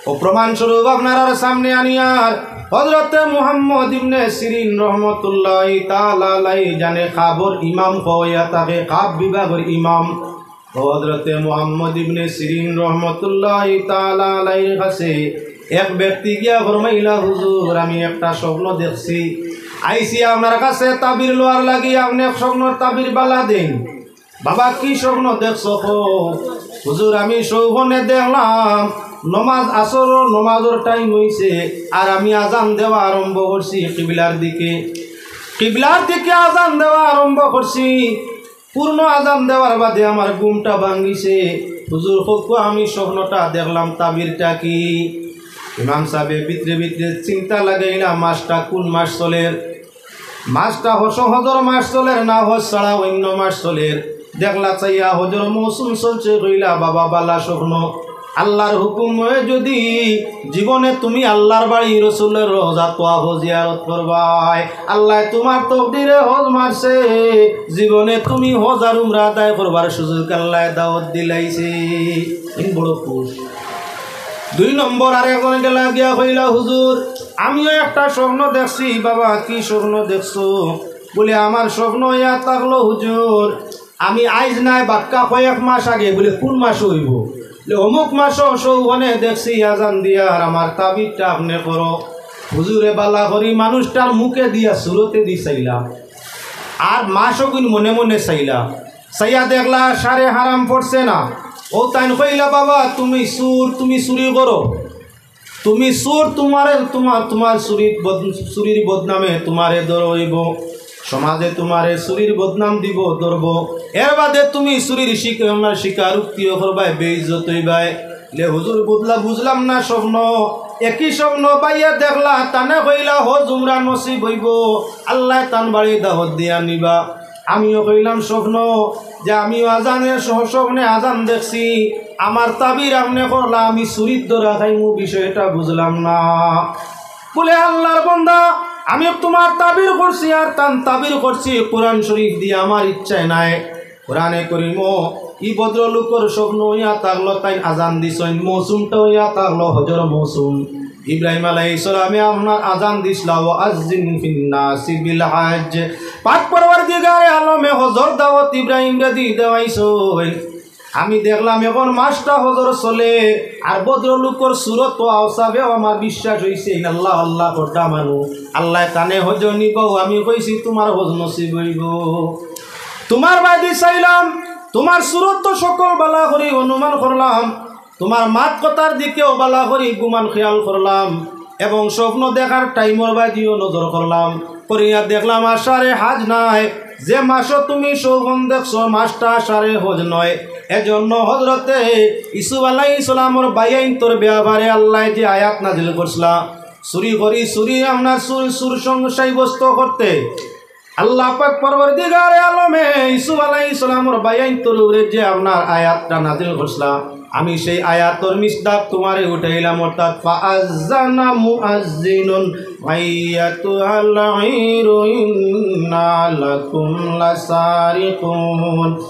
অউ প্রমাণ স্বরূপ আপনারার সামনে আনিয়ার হযরতে মুহাম্মদ ইবনে সিরিন রহমতুল্লাহি তাআলা আলাইহি, জানে খাবর ইমাম কওয়া থাকে, খাব বিভাগর ইমাম। হযরতে মুহাম্মদ ইবনে সিরিন রহমতুল্লাহি তাআলা আলাইহির কাছে এক ব্যক্তি গিয়া ফরমাইলা, "হুজুর, আমি একটা স্বপ্ন দেখছি, আইছি আপনার কাছে তাবির লওয়ার লাগি, আপনে স্বপ্নর তাবির বালা দেইন।" "বাবা, কি স্বপ্ন দেখছো কও?" "হুজুর, আমি স্বপ্নে দেখলাম নমাজ, আসরর নমাজর টাইম অইছে, আর আমি আজান দেওয়া আরম্ভ করছি কিবলার দিকে, কিবলার দিকে আজান দেওয়া আরম্ভ করছি, পূর্ণ আজান দেওয়ার বাদে আমার ঘুমটা ভাঙ্গিছে। হুজুর, কউক্কা, আমি স্বপ্নটা দেখলাম, তাবিরটা কি?" ইমাম সাবে ভিতরে ভিতরে চিন্তা লাগাইলা, মাসটা কোন মাস চলের? মাসটা হজ, হজর মাস চলের না হজ ছাড়া অইন্য মাস চলের? দেখলা চাইয়া হজর মৌসুম চলছে, কইলা, "বাবা, বালা স্বপ্ন। আল্লাহর হুকুম অয় যদি জীবনে তুমি আল্লাহর বাড়ি রসুলের রওজা তোয়াফ জিয়ারত করবায়, আল্লায় তুমার তকদিরে হজ মারছে, জীবনে তুমি হজ আর উমরা আদায় করবার সুযোগ আল্লায় দাওয়াত দিলাইছে।" ইন বড় খুশ। দুই নম্বর আরেকজন গেলা গিয়া কইলা, "হুজুর, আমিও একটা স্বপ্ন দেখছি।" "বাবা, কি স্বপ্ন দেখছো?" বলে, "আমার স্বপ্ন ইয়া থাকলো হুজুর, আমি আইজ নায় বাক্কা কয়েক মাস আগে," বলে, "কোন মাস অইবো?" বলে, "অমুক মাস, সৌফনে দেখছি আজান দিয়া, আর আমার তাবিরটা আপনে করো।" হুজুরে বালা করি মানুষটার মুখে দিয়া সুরতে দি চাইলা, আর মাসও গুন মনে মনে চাইলা, চাইয়া দেখলা আশারে হারাম পড়ছে না। অউ তাইন কইলা, "বাবা, তুমি চুর, তুমি চুরি করো।" তুমি চুর, তুমারে, তুমার, তুমার চুরির বদ-, চুরির বদনামে তুমারে ধরা অইবো, সমাজে তুমারে চুরির বদনাম দিবো, ধরবো। এর বাদে তুমি চুরির শিক-, আপনার স্বীকারোক্তিও করবায়, বেইজ্জত অইবায়। লে হুজুর, বুঝলা-, বুঝলাম না স্বপ্ন। একই স্বপ্ন বাইয়ে দেখলা, তানে কইলা হজ উমরা নসিব অইবো, আল্লায় তান বাড়ি দাওয়াত দিয়া নিবা। আমিও কইলাম স্বপ্ন, যে আমিও আজানের সহ স্বপ্নে আজান দেখছি, আমার তাবির আপনে করলা, আমি চুরির ধরা খাইমু, বিষয়টা বুঝলাম না। বলে, আল্লার বন্দা, আমি তুমার তাবির করছি আর তান তাবির করছি, কোরআন শরীফ দিয়া আমার ইচ্ছায় নায়। কোরআনে করিমো ই ভদ্রলোকর স্বপ্ন অইয়া থাকলো, তাইন আজান দিছইন, মৌসুমটা অইয়া থাকলো হজর মৌসুম। ইব্রাহিম আলাইহিস সালামে আপনার আজান দিছলা, "ওয়া আজ্জিন ফিন নাসি বিল হাজ।" পাক পরওয়ারদিগারে আলমে হজর দাওয়াত ইব্রাহিমরে দি দেওয়াইছইন। আমি দেখলাম এখন মাসটা হজর চলে, আর ভদ্রলোকর সুরত তো আওসাফেও আমার বিশ্বাস অইছে, ইন আল্লাহ আল্লাহ করতা মানু, আল্লায় তানে হজ নিবো। আমি কইছি, তুমার হজ নসিব অইবো। তুমার বায়দি চাইলাম, তুমার সুরত তো সকল বালা করি অনুমান করলাম, তুমার মাত কথার দিকেও বালা করি গুমান খেয়াল করলাম, এবং স্বপ্ন দেখার টাইমর বায়দিও নজর করলাম, করিয়া দেখলাম আষাঢ়ে হাজ নাই। যে মাসো তুমি স্বপ্ন দেখছো, মাসটা আষাঢ়ে হজ নয়। এজন্য হজরতে ইউসুফ আলাইহিস সালামর বাইয়াইন্তর ব্যাপারে আল্লায় যে আয়াত নাজিল করছলা, চুরি করি, চুরি আপনার চুর, চুর সং-, সাব্যস্ত করতে আল্লাহ পাক পরওয়ারদিগারে আলমে ইউসুফ আলাইহিস সালামর বাইয়াইন্তর উপরে যে আপনার আয়াতটা নাজিল করছলা, আমি সেই আয়াতর মিসদাক তুমারে উঠাইলাম, অর্থাৎ, "ফাআজ্জানা মুআজ্জিনুন আইয়াতুহাল ঈরু ইন্না লাকুম লাসারিকুন।"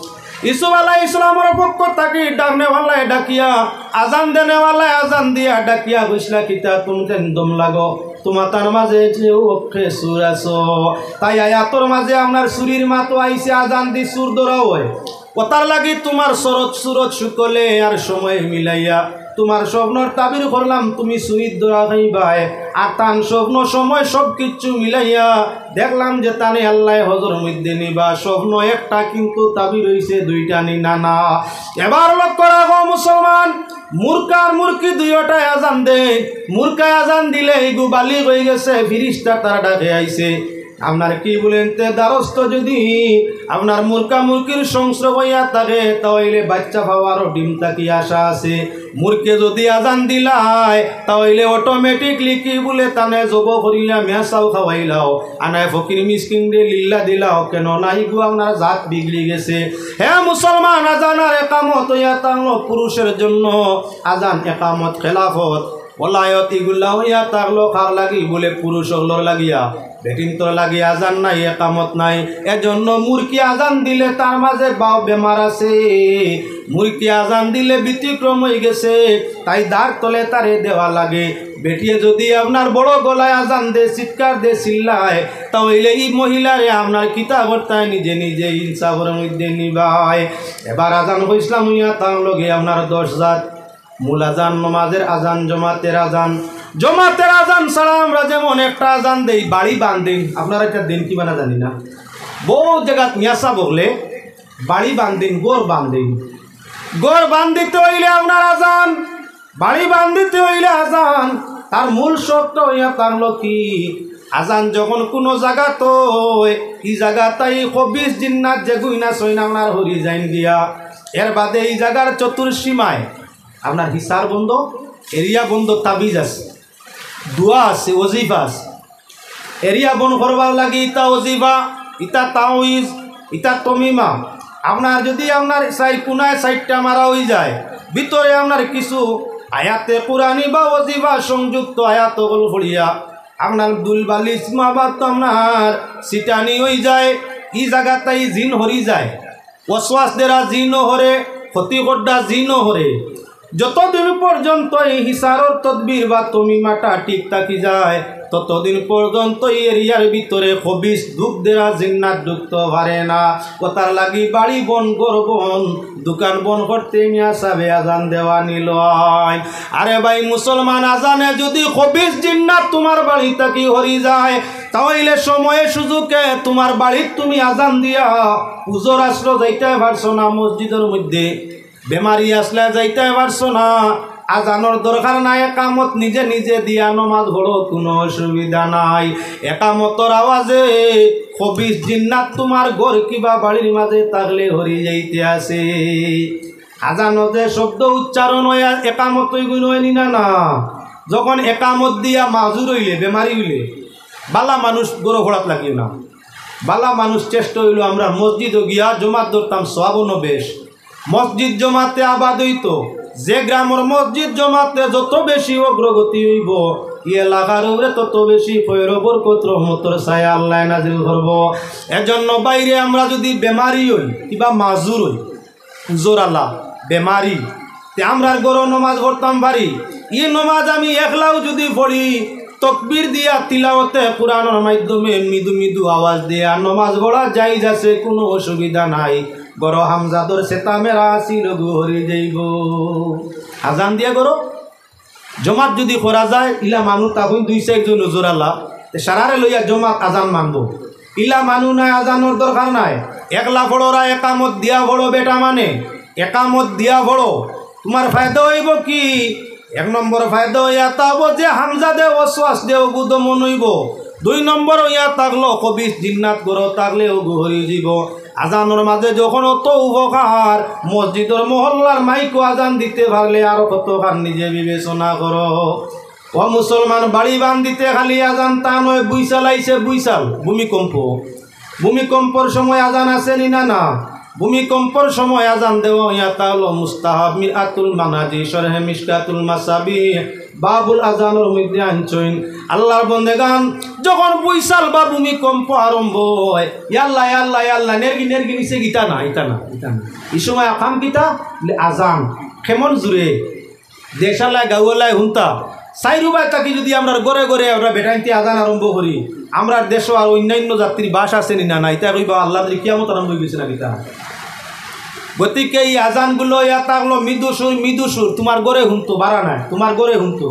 ইউসুফ আলাইহিস সালামর পক্ষ থাকি ডাকনেওয়ালায় ডাকিয়া, আজান দেনেওয়ালায় আজান দিয়া ডাকিয়া কইছলা, "কিতা তুমরা কেন দম লাগো? তুমরা তার মাঝে যে অক্ষে চুর আছো।" তাই আয়াতর মাঝে আপনার চুরির মাতো আইছে, আজান দি চুর ধরা অয়। অতার লাগি তুমার সুরত, সুরত সকলে আর সময় মিলাইয়া তুমার স্বপ্নর তাবির করলাম, তুমি চুরির ধরা খাইবায়। আর তান স্বপ্ন সময় সব কিচ্ছু মিলাইয়া দেখলাম যে তানে আল্লায় হজর মধ্যে নিবা। স্বপ্ন একটা, কিন্তু তাবির অইছে দুইটা, নি না না। এবার লক্ষ্য রাখো মুসলমান, মুরগা আর মুরগি দুইওটায় আজান দেয়। মুরগায় আজান দিলে ইগু বালিগ অইগেছে, ফিরিস্তা তার ডাকে আইছে। আপনার কিবুলেন্তে দ্বারস্থ যদি আপনার মুরগা মুরগির সংস্রব অইয়া থাকে, তা অইলে বাইচ্চা পাওয়ারও ডিম থাকি আশা আছে। মুরগে যদি আজান দিলায়, তা অইলে automatically কিবুলে তানে জবো করিয়া মেসাও খাওয়াইলাও, আনায় ফকির মিসকিনরে লিল্লা দিলাও, কেন না ইগু আপনার জাত বিগড়ি গেছে। হে মুসলমান, আজান আর একামত অইয়া থাকলো পুরুষের জন্য, আজান একামত খেলাফত। ওলায়ত ইগুলা অইয়া থাকলো কার লাগি? বুলে পুরুষ অকলর লাগিয়া। বেটিন্তর লাগি আজান নাই, একামত নাই। এজন্য মুরগি আজান দিলে তার মাঝে বাও বেমার আছে। মুরগি আজান দিলে ব্যতিক্রম অইগেছে, তাই দাঁড় তলে তারে দেওয়া লাগে। বেটিয়ে যদি আপনার বড় গলায় আজান দে, চিৎকার দে, চিল্লায়, তা অইলে ই মহিলারে আপনার কিতা করতায়, নিজে নিজে ইনসাফর মধ্যে নিবায়। এবার আজান কইছলাম অইয়া তার লগে আপনার দশ জাত। মূল আজান, নমাজের আজান, জমাতের আজান। জমাতের আজান ছাড়া আমরা যেমন একটা আজান দেই, বাড়ি বান্ধিন। আপনারা ইটা দেইন কিবা না জানি না, বউত জাগাত মিয়াসাব অকলে বাড়ি বান্ধিন, ঘর বান্ধিন। ঘর বান্ধিতে অইলে আপনার আজান, বাড়ি বান্ধিতে অইলে আজান। তার মূল শর্ত অইয়া থাকলো কি, আজান যখন কুনু জাগাত অয়, ই জাগাত তাই খবিস জিন্নাত যেগুইন আছইন আপনার হরি যাইন গিয়া। এর বাদে ই জাগার চতুর্সীমায় আপনার হিসার বন্দ, এরিয়া বন্দ তাবিজ আছে, দোয়া আছে, ওজিফা আছে। এরিয়া বন করবার লাগি ইতা ওজিফা, ইতা তাওইজ, ইতা তমিমা। আপনার যদি আপনার চাইর কুনায় চাইরটা মারা অইযায়, ভিতরে আপনার কিছু আয়াতে কুরআনি বা ওজিফা সংযুক্ত আয়াত অকল পড়িয়া আপনার ধুলবালি মাবাত আপনার ছিটানি অইযায়, ই জাগাত তাই জিন হরি যায়। ওয়াসওয়াস দেরা জিনও হরে, ক্ষতি কররা জিনও হরে। যতদিন পর্যন্ত ই হিসারর তদবির বা তমিমাটা ঠিক থাকি যায়, ততদিন পর্যন্ত ই এরিয়ার ভিতরে খবিস ধুপ দেরা জিন্নাত ঢুকতো পারে না। অতার লাগি বাড়ি বন, ঘর বন, দোকান বন করতে মিয়াসাবে আজান দেওয়া নিল আইন। আরে ভাই মুসলমান, আজানে যদি খবিস জিন্নাত তুমার বাড়ি থাকি হরি যায়, তা অইলে সময়ে সুযোগে তুমার বাড়িত তুমি আজান দিয়া উজর আছলো, যাইতায় পারছো না মসজিদর মধ্যে, বেমারি আছলায় যাইতায় পারছো না, আজানর দরকার নাই, একামত নিজে নিজে দিয়া নমাজ পড়ো, কুনু অসুবিধা নাই। একামতর আওয়াজে খবিস জিন্নাত তুমার ঘর কিবা বাড়ির মাঝে থাকলে হরি যাইতে আছে। আজানো যে শব্দ উচ্চারণ অয়, একামত অইগুইন অয় নি না? না। যখন একামত দিয়া মাজুর অইলে, বেমারি অইলে, বালা মানুষ ঘরো পড়াত লাগিও না। বালা মানুষ চেষ্টা অইলো আমরা মসজিদো গিয়া জমাত ধরতাম, সওয়াব অনো বেশ। মসজিদ জমাতে আবাদ অইতো। যে গ্রামর মসজিদ জমাতে যত বেশি অগ্রগতি অইবো, ই এলাকার উপরে তত বেশি খয়র বরকত রহমতর ছায়া আল্লায় নাজিল করবো। এজন্য বাইরে আমরা যুদি বেমারি অই, কিবা মাজুর অই, জোরালা বেমারি, তে আমরার ঘরো নমাজ পড়তাম পারি। ই নমাজ আমি একলাও যুদি পড়ি, তকবির দিয়া তিলাওতে কুরআনর মাধ্যমে মৃদু মৃদু আওয়াজ দিয়া নমাজ পড়া জায়েজ আছে, কুনু অসুবিধা নাই। ঘরো হামজাদর সেতা মেরা আছিল, অগু হরি যাইবো। আজান দিয়া ঘরো জমাত যুদি করা যায়, ইলা মানুষ তখন দুই চাইরজন জোরালা, তে সারারে লইয়া জমাত আজান মানবো। ইলা মানুষ নাই, আজানর দরকার নাই। একলা পড়ো রা, একামত দিয়া পড়ো বেটা মানে, একামত দিয়া পড়ো। তুমার ফায়দা অইবো কি? এক নম্বর ফায়দা অইয়া থাকবো যে হামজাদে ওয়াসওয়াস দে অগু দমন অইবো। দুই নম্বর অইয়া থাকলো খবিস জিন্নাত ঘরো থাকলে অগু হরি যাইবো। আজানর মাঝে যখন অত উপকার, মসজিদর মহল্লার মাইকো আজান দিতে পারলে আরো কতখান নিজে বিবেচনা করো। ও মুসলমান, বাড়ি বান্ধিতে খালি আজান তা নয়, বুইছাল আইছে, বুইছাল, ভূমিকম্প। ভূমিকম্পর সময় আজান আছে নি না? না। ভূমিকম্পর সময় আজান দেওয়া অইয়া থাকলো মুস্তাহাব। মিরআতুল মানাজি, শরহে মিশকাতুল মাসাবি, বাবুল আজানর মধ্যে আনছইন, আল্লাহর বন্দেগান, যখন বুইছাল বা ভূমিকম্প আরম্ভ অয়, ইয়াল্লা, ইয়াল্লা, ইয়াল্লা, নেরগি, নেরগি নিচে গিতা না, ইতা না, ইতা না। ই সময় আকাম কিতা? বলে আজান। কেমন জুরে? দেশালায়, গাউআলায় হুনতা। চাইরুবায় থাকি যুদি আমরার ঘরে ঘরে আমরা বেটাইন্তে আজান আরম্ভ করি, আমরার দেশো আর অইন্যান্য জাতির বাস আছে নি না? না, ইতা কইবা আল্লাহ কিয়ামত আরম্ভ অইগেছে না কিতা? গতিকে ই আজানগুলো ইয়া থাকলো মৃদু সুর, মৃদু সুর, তুমার ঘরে হুনতো, বাড়া নাই, তুমার ঘরে হুনতো।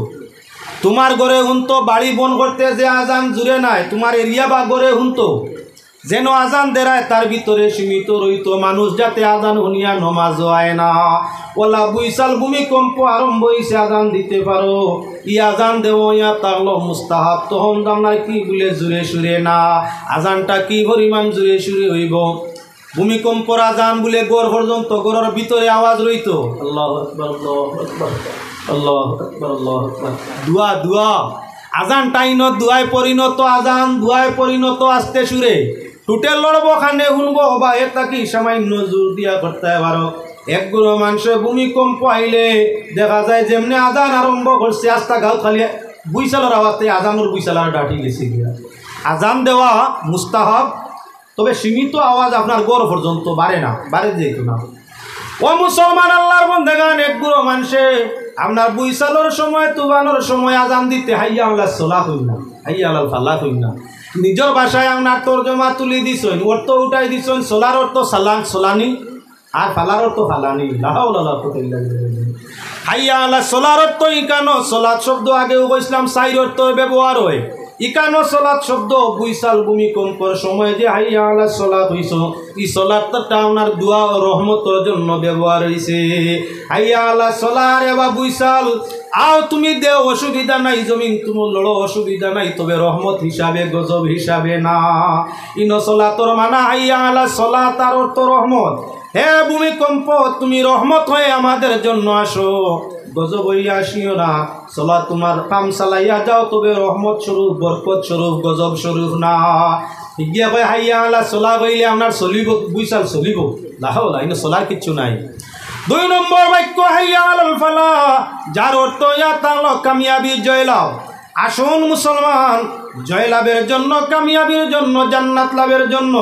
তুমার ঘরে হুনতো, বাড়ি বন করতে যে আজান জুরে নাই, তুমার এরিয়া বা ঘরে হুনতো। যেন আজান দেরায় তার ভিতরে সীমিত রইতো, মানুষ যাতে আজান হুনিয়া নমাজো আয় না। ওলা বুইছাল ভূমিকম্প আরম্ভ অইছে, আজান দিতে পারো। ই আজান দেওয়া ইয়া থাকলো মুস্তাহাব, তখন জানার কি বলে জুরে সুরে না। আজানটা কি পরিমাণ জুরে সুরে অইবো? ভূমিকম্পর আজান বলে ঘর পর্যন্ত, ঘরর ভিতরে আওয়াজ রইতো, আল্লাহু আকবার, আল্লাহু আকবার, আল্লাহু আকবার, আল্লাহু আকবার। দোয়া, দোয়া। আজান টাইনো দোয়ায় পরিণত, আজান দোয়ায় পরিণত আস্তে সুরে। টুটে লড়বো খানে হুনবো, বা এ থাকি সামান্য জোর দিয়া করতে পারো। এক গুরু মানুষে ভূমিকম্প আইলে দেখা যায় যেমনে আজান আরম্ভ করছে, আস্তা গাঁও খালি বুইছালর আওয়াজে আজানর বুইছাল আর ডাটি গেছে গিয়া। আজান দেওয়া মুস্তাহাব, তবে সীমিত আওয়াজ আপনার ঘর পর্যন্ত, বাড়ে না, বাড়ে যাইতো না। ও মুসলমান, আল্লাহর বন্দেগান, এক গুরু মানুষে আপনার বুইছালর সময়, তুফানর সময় আজান দিতে হাইয়া আলাস সলাহ কইন না, হাইয়া আলাল ফালাহ কইন না। নিজর ভাষায় আপনার তর্জমা তুলি দিছইন, অর্থ উঠাই দিছইন, সলার অর্থ সালান, সলানি, আর ফালার অর্থ ফালানি। লা হাওলা ওয়ালা কুওয়াতা ইল্লা বিল্লাহ। হাইয়া আলাস সলার অর্থ ইকানো সলাত শব্দ আগেও কইছলাম, চাইর অর্থ ব্যবহার অয়। ইকানো সলাত শব্দ বুইছাল ভূমিকম্পর সময় যে হাইয়া আলাস সলাত অইছো, ই সলাতটা আপনার দোয়া ও রহমতর জন্য ব্যবহার অইছে। হাইয়া আলাস সলাহ, রে বা বুইছাল, আও তুমি দেও, অসুবিধা নাই, জমিন তুমুল লড়ো, অসুবিধা নাই, তবে রহমত হিসাবে, গজব হিসাবে না। ইনো সলাতর মানা হাইয়া আলাস সলাহ, তার অর্থ রহমত। হে ভূমিকম্প, তুমি রহমত হয়ে আমাদের জন্য আসো, গজব হইয়া আসিও না। সলাত তুমার কাম চালাইয়া যাও, তবে রহমত স্বরূপ, বরকত স্বরূপ, গজব স্বরূপ না। ইগিয়া কয় হাইয়া আলাস সলাহ কইলে আপনার চলিবো, বুইছাল চলিবো। লা হাওলা, ইনো সলার কিচ্ছু নাই। দুই নম্বর বাক্য হাইয়া আলাল ফালাহ, যার অর্থ ইয়া থাকলো কামিয়াবি, জয়লাভ। আসুন মুসলমান, জয়লাভের জন্য, কামিয়াবির জন্য, জান্নাত লাভের জন্য।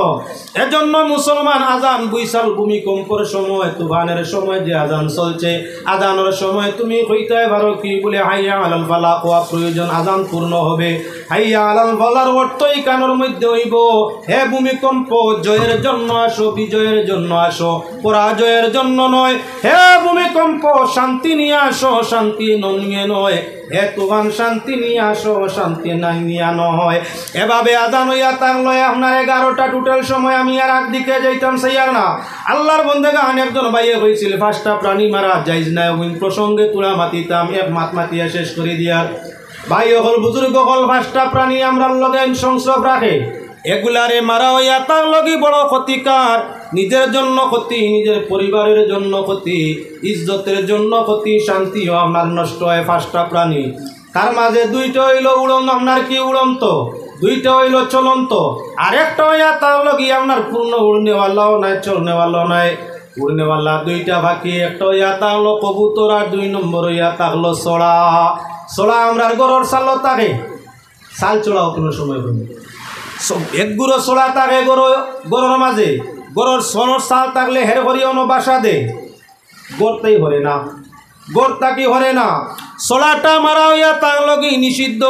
এজন্য মুসলমান, আজান বুইছাল ভূমিকম্পর সময়, তুফানের সময় যে আজান চলছে, আজানর সময় তুমি কইতে পারো কি বলে হাইয়া আলাল ফালাহ কওয়া প্রয়োজন, আজান পূর্ণ হবে। হাইয়া আলাল ফালাহর অর্থ ইখানর মধ্যে অইবো, হে ভূমিকম্প, জয়ের জন্য আসো, বিজয়ের জন্য আসো, পরাজয়ের জন্য নয়। হে ভূমিকম্প, শান্তি নিয়া আসো, শান্তি নিয়া নয়। হে তুফান, শান্তি নিয়া আসো, শান্তি নাই নিয়া নয়। এভাবে আজান অইয়া থাকলো আপনার এগারোটা total সময়। আমি আর আগ দিকে যাইতাম চাইয়ার না। আল্লাহর বন্দেগান, একজন ভাইয়ে কইছিল, পাঁচটা প্রাণী মারা জায়েজ নায়, ওই প্রসঙ্গে তুলা মাতিতাম, এক মাত মাতিয়া শেষ করি দিয়ার। ভাই অকল, বুজুর্গ অকল, পাঁচটা প্রাণী আমরার লগে সংস্রব রাখে। এগুলারে মারা অইয়া থাকলো কি বড় ক্ষতিকার, নিজের জন্য ক্ষতি, নিজের পরিবারের জন্য ক্ষতি, ইজ্জতের জন্য ক্ষতি, শান্তিও আপনার নষ্ট হয়। পাঁচটা প্রাণী, তার মাঝে দুইটা অইলো উড়ন্ত, আপনার কি উড়ন্ত, দুইটা অইলো চলন্ত, আরেকটা অইয়া থাকলো কি আপনার পূর্ণ উড়নেওয়ালাও নাই, চলনেওয়ালাও নাই। উড়নেওয়ালা দুইটা পাখি, একটা অইয়া থাকলো কবুতর, আর দুই নম্বর অইয়া থাকলো ছড়া। ছড়া আমরার ঘরর ছালো থাকে, ছাল ছড়াও কোনো সময় হইনি। স-, এক গুঁড়ো ছড়া থাকে ঘরো, ঘরর মাঝে, ঘরর সনর ছাল থাকলে হের করিও না বাসা দে, ঘরতেই হরে না, ঘর থাকি হরে না। ছড়াটা মারা অইয়া থাকলো কি নিষিদ্ধ।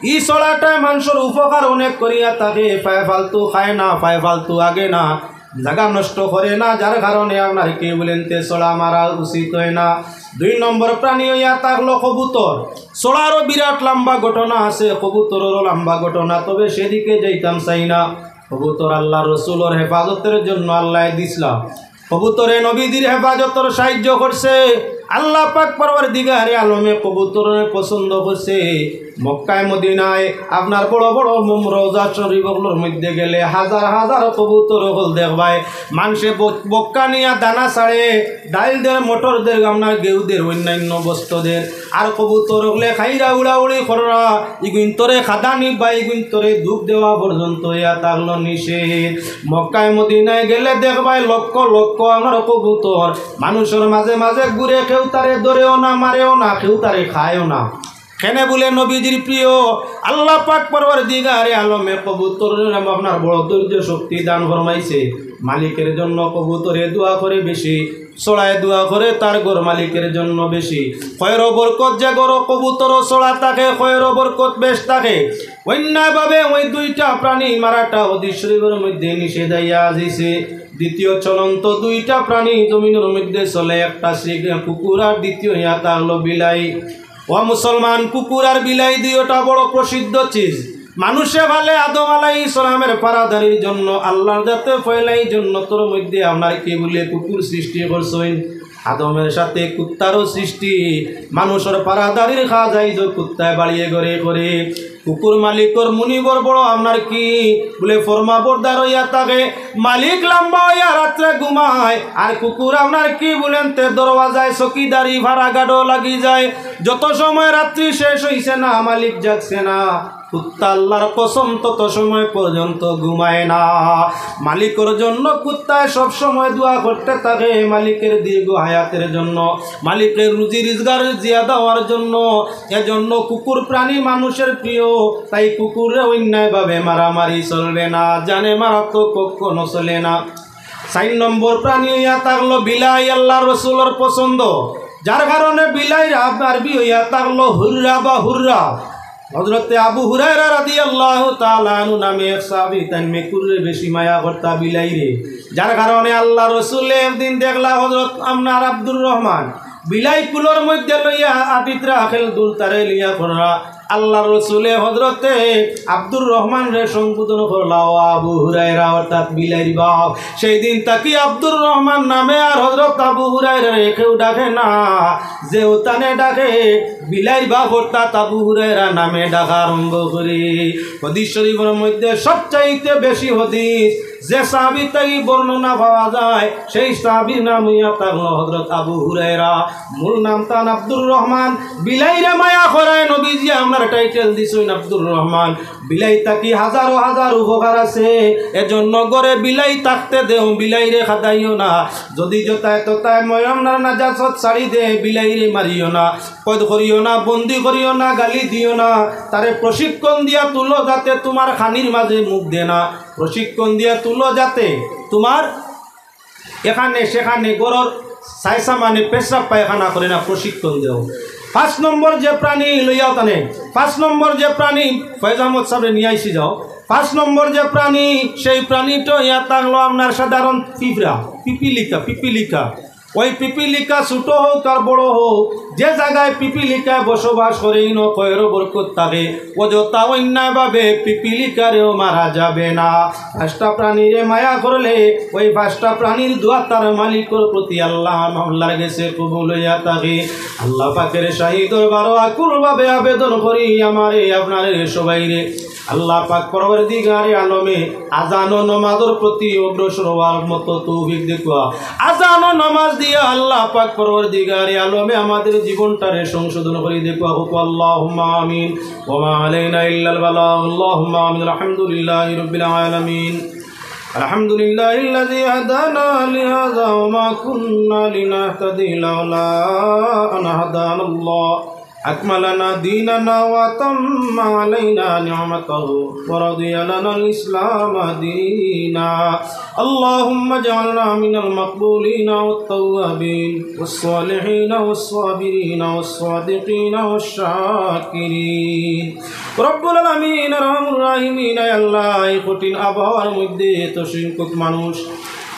ই ছড়াটায় মানুষর উপকার অনেক করিয়া থাকে, পায় ফালতু খায় না, পায় ফালতু আগে না, জাগা নষ্ট করে না, যার কারণে আপনার কি বলেন তে ছড়া মারা উচিত হয় না। দুই নম্বর প্রাণী অইয়া থাকলো কবুতর। ছড়ারও বিরাট লম্বা ঘটনা আছে, কবুতররও লম্বা ঘটনা, তবে সেদিকে যাইতাম চাই না। কবুতর আল্লাহ রসুলর হেফাজতের জন্য আল্লাহ দিছলা। কবুতরে নবীজির হেফাজতর সাহায্য করছে। আল্লাহ পাক পরওয়ারদিগারে আলমে কবুতররে পছন্দ করছে। মক্কায় মদিনায় আপনার বড় বড় মুম-, রওজা শরীফ অকলর মধ্যে গেলে হাজার হাজার কবুতর অকল দেখবায়। মানষে বক-, বক্কা নিয়া দানা ছাড়ে, ডাইল দের, মটর দের, আপনার গেউ দের, অন্যান্য বস্তু দের। আর কবুতর অকলে খাইরা উড়াউড়ি কররা, ইগুইন্তরে খাদানি বা ইগুইন্তরে দুখ দেওয়া পর্যন্ত ইয়া থাকলো নিষেধ। মক্কায় মদিনায় গেলে দেখবায় লক্ষ লক্ষ আমার কবুতর মানুষর মাঝে মাঝে ঘুরে, কেউ তারে ধরেও না, মারেও না, কেউ তারে খায়ও না। কেনে বুলে নবীজির প্রিয়। আল্লাহ পাক পরওয়ারদিগারে আলমে কবুতররে আপনার বড় ধৈর্য শক্তি দান ফরমাইছে। মালিকের জন্য কবুতরে দোয়া করে বেশি, ছড়ায় দোয়া করে তার ঘর মালিকের জন্য বেশি। খয়র বরকত যে ঘরো কবুতর ছড়া থাকে, খয়র বরকত বেশ থাকে। অন্যায়ভাবে ওই দুইটা প্রাণী মারাটা হাদিস শরীফর মধ্যে নিষেধ আইয়া আসিছে। দ্বিতীয় চলন্ত দুইটা প্রাণী জমিনর মধ্যে চলে, একটা সে কুকুর আর দ্বিতীয় ইয়া থাকলো বিলাই। ও মুসলমান, কুকুর আর বিলাই দুইটা বড় প্রসিদ্ধ চিজ। মানুষে ফালে আদম আলাইহিস সালামের পারাদারির জন্য, আল্লাহর যাতে পয়লাই জন্নতর মধ্যে আপনার কি বুলে কুকুর সৃষ্টি করছইন। আদমের সাথে কুত্তারও সৃষ্টি, মানুষর পারাদারির খাজাই যে কুত্তায় বাড়িয়ে ঘরে করে। কুকুর মালিকর মুনিবর বড় আপনার কি বুলে ফরমাবরদার অইয়া থাকে। মালিক লম্বা অইয়া রাত্রে ঘুমায়, আর কুকুর আপনার কি বুলেন তে দরওয়াজায় চকিদারি ফারা গাডো লাগি যায়। যত সময় রাত্রি শেষ হইছে না, মালিক জাগছে না, কুত্তা আল্লাহর কসম তত সময় পর্যন্ত ঘুমায় না। মালিকর জন্য কুত্তায় সব সময় দোয়া করতে থাকে, মালিকের দীর্ঘ হায়াতের জন্য, মালিকের রুজি রোজগার জিয়াদা হওয়ার জন্য। এজন্য কুকুর প্রাণী মানুষের প্রিয়, তাই কুকুররে অন্যায়ভাবে মারামারি চলবে না, জানে মারা তো কখনো চলে না। চার নম্বর প্রাণী হইয়া থাকলো বিলাই, আল্লাহর রসুলর পছন্দ, যার কারণে বিলাইর আরবি হইয়া থাকলো হুররা বা হুররা। হযরতে আবু হুরায়রা রাদিয়াল্লাহু তাআলা আনহু নামে এক সাহাবী, তাইন মেকুররে বেশি মায়া করতা বিলাইরে, যার কারণে আল্লাহর রসুলে একদিন দেখলা হযরত আপনার আব্দুর রহমান বিলাই কুলর মধ্যে লইয়া আটিত্রা খেল দুলতারে লইয়া কররা। আল্লাহর রসুলে হযরতে আব্দুর রহমানরে সম্বোধন করলা, "ও আবু হুরায়রা", অর্থাৎ বিলাইর বাপ। সেই দিন থাকি আব্দুর রহমান নামে আর হযরত আবু হুরায়রারে কেউ ডাকে না। যে উতানে ডাকে, বিলাইর বাপ অর্থাৎ আবু হুরায়রা নামে ডাকা আরম্ভ করে। হাদিস শরীফর মধ্যে সবচাইতে বেশি হাদিস যে সাহাবী থাকি বর্ণনা পাওয়া যায়, সেই সাহাবীর নাম হইয়া থাকলো হযরত আবু হুরায়রা। মূল নাম তান আব্দুর রহমান। বিলাইরে মায়া করায় নবীজি আপনার টাইটেল দিছইন আব্দুর রহমান। বিলাই থাকি হাজারো হাজার উপকার আছে, এজন্য ঘরে বিলাই থাকতে দেও, বিলাইরে খাদাইও না। যদি যতায় ততায় ময় আপনার নাজাসত ছাড়ি দে, বিলাইরে মারিও না, কয়েদ করিও না, বন্দি করিও না, গালি দিও না। তারে প্রশিক্ষণ দিয়া তুলো যাতে তোমার খানির মাঝে মুখ দে না। প্রশিক্ষণ দিয়া তুলো যাতে তোমার এখানে সেখানে ঘরর সাইসা মানে পেশাব পায়খানা করে না, প্রশিক্ষণ দেও। পাঁচ নম্বর যে প্রাণী লইয়া টানে, পাঁচ নম্বর যে প্রাণী, ফয়েজ আহমদ সাহেবরে নিয়া আইছি যাও। পাঁচ নম্বর যে প্রাণী, সেই প্রাণীটা ইয়া থাকলো আপনার সাধারণ পিঁপড়া, পিপিলিকা, পিপিলিকা। ওই পিপিলিকা ছোট হোক আর বড় হোক, যে জাগায় পিপিলিকায় বসবাস করে, ইনো খয়র বরকত থাকে, অযথা অন্যায়ভাবে পিপিলিকারেও মারা যাবে না। পাঁচটা প্রাণীরে মায়া করলে ওই পাঁচটা প্রাণীর দোয়া তার মালিকর প্রতি আল্লাহ, আল্লাহর গেছে কবুল হইয়া থাকে। আল্লাহ পাকের শাহী দরবারো আকুলভাবে আবেদন করি, আমারে, আপনারে, সবাইরে আল্লাহ পাক পরওয়ারদিগারে আলমে আজান ও নমাজর প্রতি অগ্রসর হওয়ার মতো তৌফিক দেউক্কা। আজান ও নমাজ দিয়া আল্লাহ পাক পরওয়ারদিগারে আলমে আমাদের জীবনটারে সংশোধন করি দেউক্কা। হোক আল্লাহুম্মা আমিন। وما علينا إلا البلاغ. اللهم آمين. الحمد لله رب العالمين. الحمد لله الذي هدانا لهذا وما كنا لنهتدي لولا أن هدانا الله. أكمل لنا ديننا وأتم علينا نعمته ورضي لنا الإسلام دينا. اللهم اجعلنا من المقبولين والتوابين والصالحين والصابرين والصادقين والشاكرين. রব্বুল আলামিন, আরহামুর রাহিমিন, আয় আল্লাহ, এই কঠিন আবহাওয়ার মধ্যে এত সংখ্যক মানুষ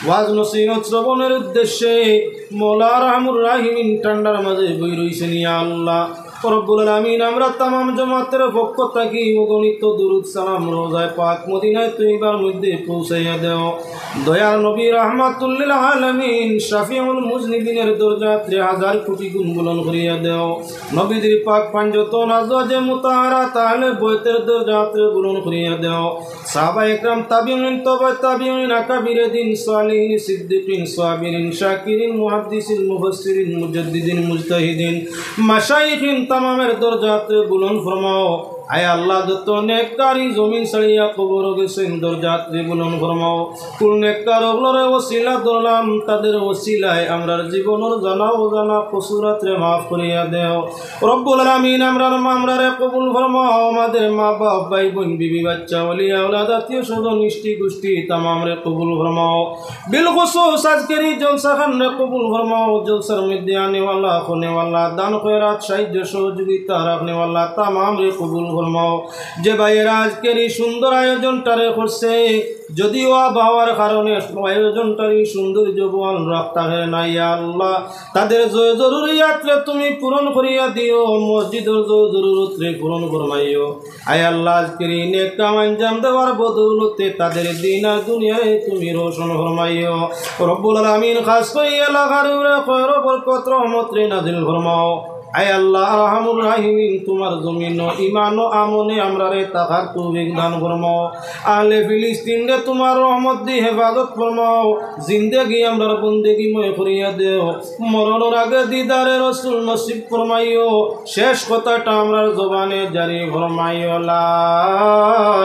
ওয়াজ নসিহত শ্রবণের উদ্দেশ্যে মওলা আরহামুর রাহিমিন ঠান্ডার মাঝে বই রইছেন। ইয়া আল্লাহ, রব্বুল আলামিন, আমরা তামাম জমাতের পক্ষ থাকি অগণিত দুরুদ সালাম রওজায়ে পাক মদিনায়ে তৈয়বার মধ্যে পৌঁছাইয়া দেও। দয়ার নবী রাহমাতুল্লিল আলামিন, শাফিউল মুজনিবিনের দরজাতরে হাজার কোটি গুণ বুলন্দ করিয়া দেও। নবীজির পাক পাঞ্জতন আজওয়াজে মুতাহারাত আহলে বয়তের দরজাতরে বুলন্দ করিয়া দেও। সাহাবা একরাম, তাবিঈন, তবে তাবিঈন, আকাবিরে দিন, সালিহিন, সিদ্দিকিন, সাবিরিন, শাকিরিন, মুহাদ্দিসিন, মুফাসসিরিন, মুজাদ্দিদিন, মুজতাহিদিন, মাশাইখিন তামামের দরজাতরে বুলন্দ ফরমাও। আয় আল্লাহ, যত নেককার ই জমিন ছাড়িয়া কবরো গেছেন, দরজাতরে বুলন্দ ফরমাও। কুল নেককার অকলরে ওসিলা ধরলাম, তাদের ওসিলায় আমরার জীবনর জানা অজানা কসুরাতরে মাফ করিয়া দেও। রব্বুল আলামিন, আমরার মা-, আমরারে কবুল ফরমাও, আমাদের মা বাপ, ভাই বোন, বিবি বাচ্চা, ওলি আওলাদ, আত্মীয় স্বজন, ইষ্টি গোষ্ঠী তামামরে কবুল ফরমাও। বিলখুসুস আজকের ই জলসাখানরে কবুল ফরমাও। জলসার মধ্যে আনেওয়ালা, হুনেওয়ালা, দান খয়রাত, সাহায্য সহযোগিতা রাখনেওয়ালা তামামরে কবুল ফরমাও। যে ভাইয়েরা আজকের ই সুন্দর আয়োজনটারে করছে, যদিও আবহাওয়ার কারণে আয়োজনটার ই সৌন্দর্য বহাল রাখতা পারে না, ইয়া আল্লাহ, তাদের যে জরুরিয়াতরে তুমি পূরণ করিয়া দিও, মসজিদর যে জরুরতরে পূরণ ফরমাইও। আয় আল্লাহ, আজকের ই নেক কাম আঞ্জাম দেওয়ার বদৌলতে তাদের দিন আর দুনিয়ারে তুমি রোশন ফরমাইও। রব্বুল আলামিন, খাস করি এলাকার উপরে খয়র বরকত রহমতরে নাজিল ফরমাও। আয় আল্লাহ, আরহামুর রাহিমিন, তোমার জমিনো ইমান ও আমনে আমরারে থাকার তৌফিক দান ফরমাও। আহলে ফিলিস্তিনরে তোমার রহমত দি হেফাজত ফরমাও। জিন্দেগি আমরার বন্দেগিময় করিয়া দেও। মরণর আগে দিদারে রসুল নসিব ফরমাইও। শেষ কথাটা আমরার জবানে জারি ফরমাইও, লা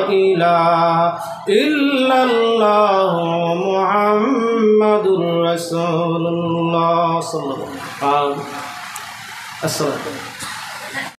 ইলাহা ইল্লাল্লাহু মুহাম্মাদুর রাসূলুল্লাহ সাল্লাল্লাহু আলাইহি ওয়াসাল্লাম। আসসালামু আলাইকুম।